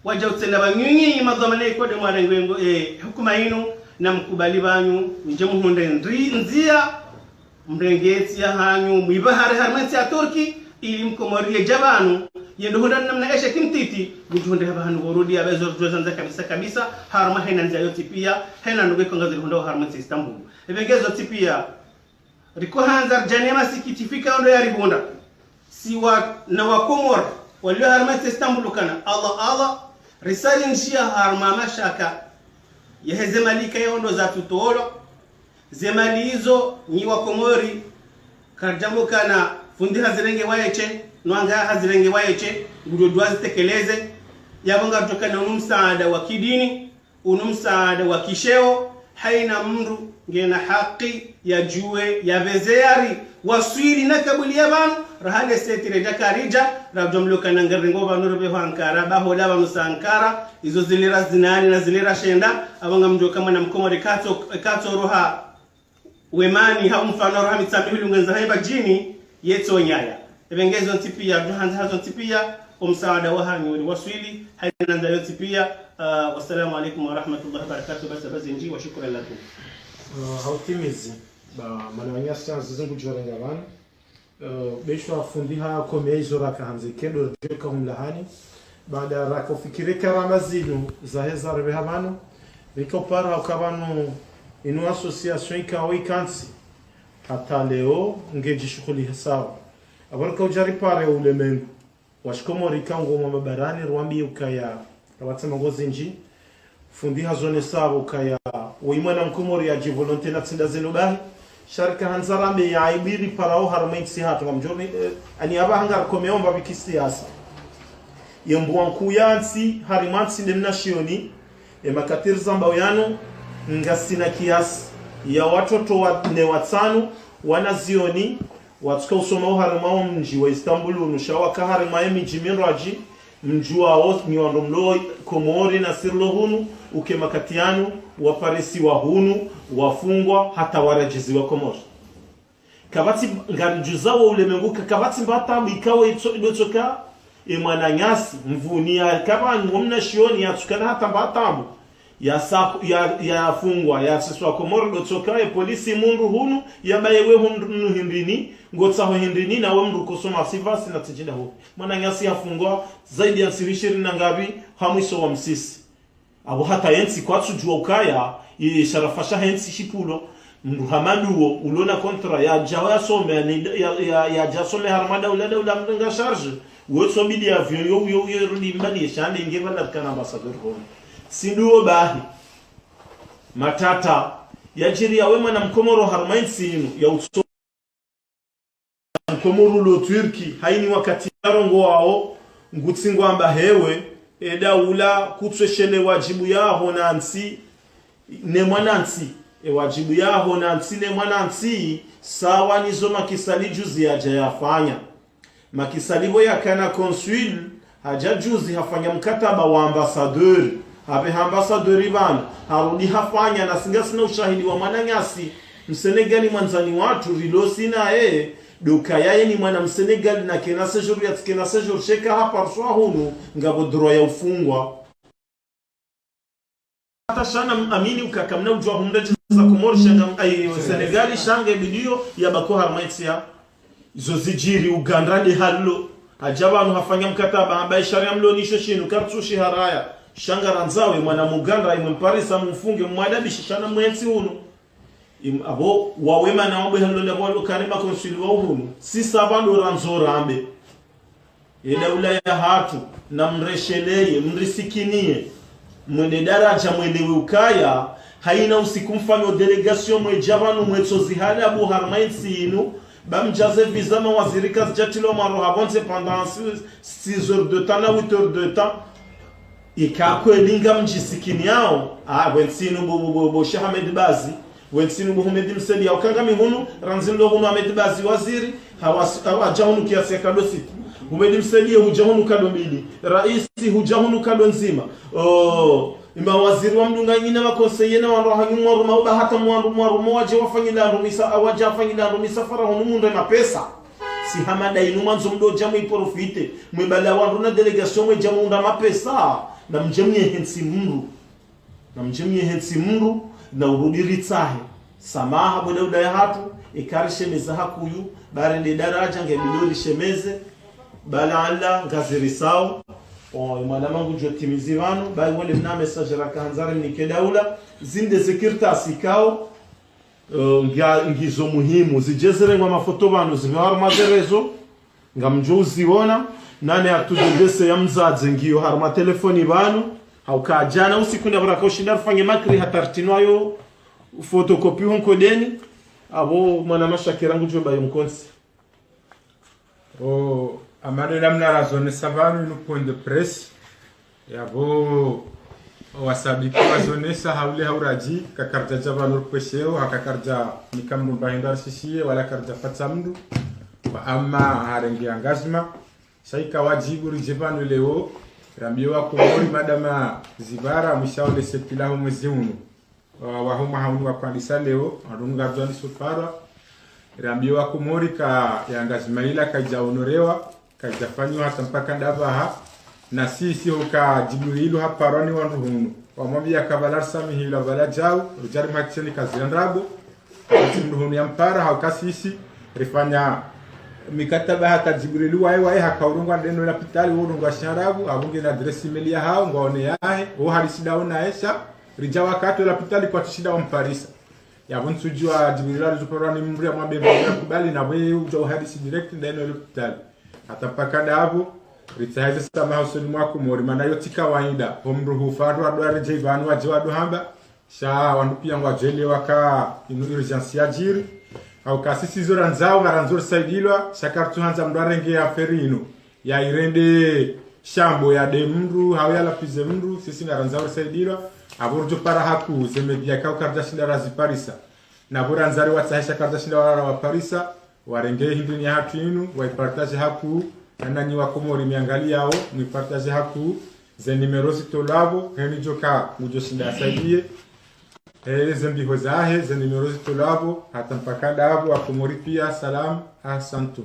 Waja utsena pvanyunyi madhwamana ikao de mwarenge ngo, eh, hukuma inu, na mkubali pvanyu, nje muhundre ndri, ndzia, mrenge entsi yahanyu, mwipvahare harumwa entsi ya Turki, ili Mkomori yeja pvanu, yendo hundra namna eshe kimtiti, mdjo hundre hapvahanu pvorudi, apvo ezo ridjo zandza kabisa kabisa, harumwa hena ndzia yontsi pia, hena ndrongoo ikao ngazirihundrao harumwa entsi Istanbul. Epvenge zontsi pia, riko handza ridjane masikitifu ikao ndo yarihundra. Si wa, na wa Komori, walio harumwa entsi Istanbul kana, Allah, Allah, risali ndjia harumwa mashaka, yaheze mali ikao ndo zatsutolwa, ze mali izo, nyi wa Komori, karidjambo kana fundi hazirenge waeshe, no anga hazirenge waeshe, ngudo dua zitekeleze, yapvo ngarutokana unu msaada wa kidini, unu msaada wa kisheo, haina mndru ngena haki yajuwe, yapveze yari, waswili na kabuli ya pvanu, raha le seti redja karija, radjamlo kana ngarengo pvanu ripve ho Ankara, baho la pvanu sa Ankara, izo zilira zinane na zilira shenda, apvo ngamdjo ka mwana Mkomori katso, katso roha, wemani, hau mfano roha Mitsamihuli ngendza haimba djini, yetso nyaya. Epvenge zontsi pia, duhandza hazontsi pia, omsaada wahanyu uri waswili, haina ndzia yontsi pia. Ah, wassalamu alaikum warahmatullahi wabarakatuh, basi basi ndji, wa shukran lakum. Ah, hautimizi, ba, mana wanyasa zizi ngudjo renga pvanu. Eh, besho afundi ha kome izo raka handze kendo reka humlahani. Baada raka ufikiri karama zinu zaheza ripve ha pvanu. Rika upara uka pvanu inu association ikao ikantsi. Hata leo ngedjishuhulisao. Apvo rika uja ripare ulemengu. Washikomori ikao ngwao mabarani, rwambi ukaya, rawatsa mangozi ndji. Fundi hazonesa apvo ukaya, woyi mwana Mkomori yaji volonté na tsi nda zinu bahi. Sha rika handza rambe ya aibiri parao harumwa entsi hatru ngamdjoni, eh, ani apvaha ngarikomeo mbapvi kisiasa. Ye mbuwa nkuu ya ntsi, harumwa ntsi de mna shioni, ye makati rizambao yanu, ngasina kiasi ya watoto wa, ne watsanu, wanazioni, watsuka usoma oharumwa omdji wa Istanbul unu, sha waka harumwa emidji mindrwadji, mdji wao, nyi wandru mlo Komori na si rilo hunu, uke makati yanu, waparisiwa hunu, wafungwa, hata waredjeziwa Komori. Kapvatsi ngaridjuzao ulemengu ka, kapvatsi mba tabu ikao itso, idotsoka, e mwananyasi, mvuni ya, kapvanu wo mna shioni yatsukana hata mba tabu. Yasa, ya, yafungwa, yasiswa Komori dotsoka, e polisi mundru hunu, yabaye we hundru hindrini, ngotsaho hindrini, na we mndru kosoma sivasi na tijida ho. Mwananyasi yafungwa, zaidi ya ntsihu ishirini na ngapvi, ha mwiso wa msisi. Apvo hata yentsi kwatsujua ukaya, ye sharafa shahe ntsi shipvulo, mndru hama nduwo, ulona kontra, yaja yasome, ya, ya, ya, yaja some harumwa daula, daula mrenga charge, wetso bidi avion yo, yo, yo, rudi mbali ye shande nge pvala rikana ambassadeur hunu. Tsi nduwo bahi. Matata, yajiri ya we mwana Mkomoro harumwa entsi inu, ya utso Mkomoro ulo Turki, haini wakati yarongoao, Ngutsi ngwamba hewe, e daula kutsweshele wadjibu yaho na ntsi, ne mwanantsi, e wadjibu yaho na ntsi ne mwanantsi, sawa nizo Macky Sall juzi yadja yafanya. Macky Sall pvo yakana consul, hadja juzi hafanya mkataba wa ambassadeur. Hapveha ambassadeur pvanu, harudi hafanya, na si ngasina ushahidi wa mwananyasi Msenegali mwandzani watru, rilo sina ye, ndo ukaya ye ni mwana Msenegali na kena séjour, ya tsi kena séjour, sheka haparswa hunu, ngapvo droit ya ufungwa. Hata sha na amini ukaya kamna udjuwa humredjeza Komori sha nga, ai, Senegali sha nge bidiyo ya bako harumwa entsi ya. Izo zidjiri Uganda nde halo. Hadja pvanu hafanya mkataba, hamba e sharia mlo nisho shinu, kartsu shiharaya. Sha ngarandzao e mwana Muganda, imwe mparisa, mumfunge, mumwadabishe sha na mwentsi unu. Im-, apvo wawe mana wabwe halo nda pvo walo kane makonsul wa uhunu. Sisi pvanu ndo randzo rambe. E daula yahatru, na mresheleye, mrisikiniye. Mwende daradja mwelewe ukaya, haina usiku mfanyo délégation mwedja pvanu mwetso zihadabu harumwa entsi inu, ba mdjaze visa mawaziri kazidjatilwa mwaro hapvondze pendant six, six heures de temps na huit heures de temps. Ika kweli ngamdjisikiniyao, ah, wentsi inu bo, bo, bo, bo Sheikh Ahmed Bazi, wentsi inu bo Houmed Msaidié, ya ukaya ngami hunu, randzi nilo hunu Ahmed Bazi waziri, hawas-, hawadja hunu kiasi ya kado sita. Houmed Msaidié hudja hunu kado mbili. Raisi hudja hunu kado ndzima. Oh, imawaziri wa mdunganyina, maconseillers na wandru hanyu mwaruma uba hata mwandru mwaruma wadje wafanyile wandru misa-, wadje wafanyile wandru misafara hunu mundre mapesa. Si hama nda inu mwandzo mdodja mwiprofite, mwibala wandru na délégation mwedja mundra mapesa, na mdje mnyehe ntsi mndru. Na mdje mnyehe ntsi mndru, na urudi ritsahe. Samaha bo daula yahatru, ika rishemeza hakuu, ba rende daradja nge bidiyo rishemeze, bala ala ngazirisao. O, mwana mangu djo timizi pvanu, ba iwole mna message raka handza rimnike daula, zinde ze kartasi kao, Eh, ngia-, ngizo muhimu. Zidjezerengwa mafoto pvanu, zipve harumwa ze réseaux. Ngamdjo uziona. Nane artu de décès ya mdzadze ngiyo harumwa telefoni pvanu. Hauka djana usiku nda pvo raka ushinda rifanye makri hata ritinwa yo photocopie ho nkodeni. Apvo mwana mashakira ngudjo bayo mkontsi. O, amade namna razonesa pvanu inu point de presse. Yapvo, wasabiki wazonesa haule hauradji, kakaridja dja pvanu ripvesheo, ha kakaridja nika mndru mba hindru arishishiye, wala karidja fatsa mndru. Wa ama harenge engagement. Sha ika wadjibu ridje pvanu leo, rambiye wa Komori madama zibara, mwishawo le septième ho mwezi unu. Wa, wa huma haunu wa kwandisa leo, harunga dwani soparwa. Rambiye wa Komori ka ye engagement ila kaidja honorewa, kaidja fanyiwa hata mpaka ndapvaha. Na sisi huka Djibrilu haparwa ni wandru hunu. Wamwambiya ka pvala risamihilwa pvala djau, rudjari mhakisheni kazira ndrabo. Wakati mndru hunu yampara, hauka sisi, rifanya mikataba hata Djibrilu waye, waye haka urungwa ndeno lapitali, wo urungwa sharabu, apvo ngena adresse email yahawo, ngwaone yahe, wo halisi dawo naye sha, ridja wakati lapitali kwatsi shinda wamparisa. Yapvo ntsudjuwa Djibrilu aridjo parwa ni mndru yamwambe mba yakubali na pvwe udja uhadisi direct ndeno lapitali. Hata mpaka ndapvo, ritsaheze samaha usoni mwa Komori, mana yo tsi kawaida, ho mndru hufa, wandru wadwa redjei pvanu wadje wado hamba, sha wandru piya ngwadjelewa ka inu urgence yadjiri. Hauka sisi zo randzao, ngarandzo risaidilwa, sha karitsu handza mndru arenge affaire inu. Ya irende shambo ya de mndru, hau ya lapvize mndru, sisi ngarandzao risaidilwa. Apvo ridjo para hakuu, ze média kau karidja shinda raziparisa. Na pvo randza riwatsahe sha karidja shinda wala rawaparisa, warenge hindrini yahatru inu, waipartage hakuu, na nanyi wa Komori miangaliyao, mwipartage hakuu, ze numéro zitolwa pvo, heni djoka, mudjo shinda asaidiye. He, ze mbiho zahe, ze numéro zitolwa pvo, hata mpaka ndapvo, wa Komori piya, salam, ahsantu.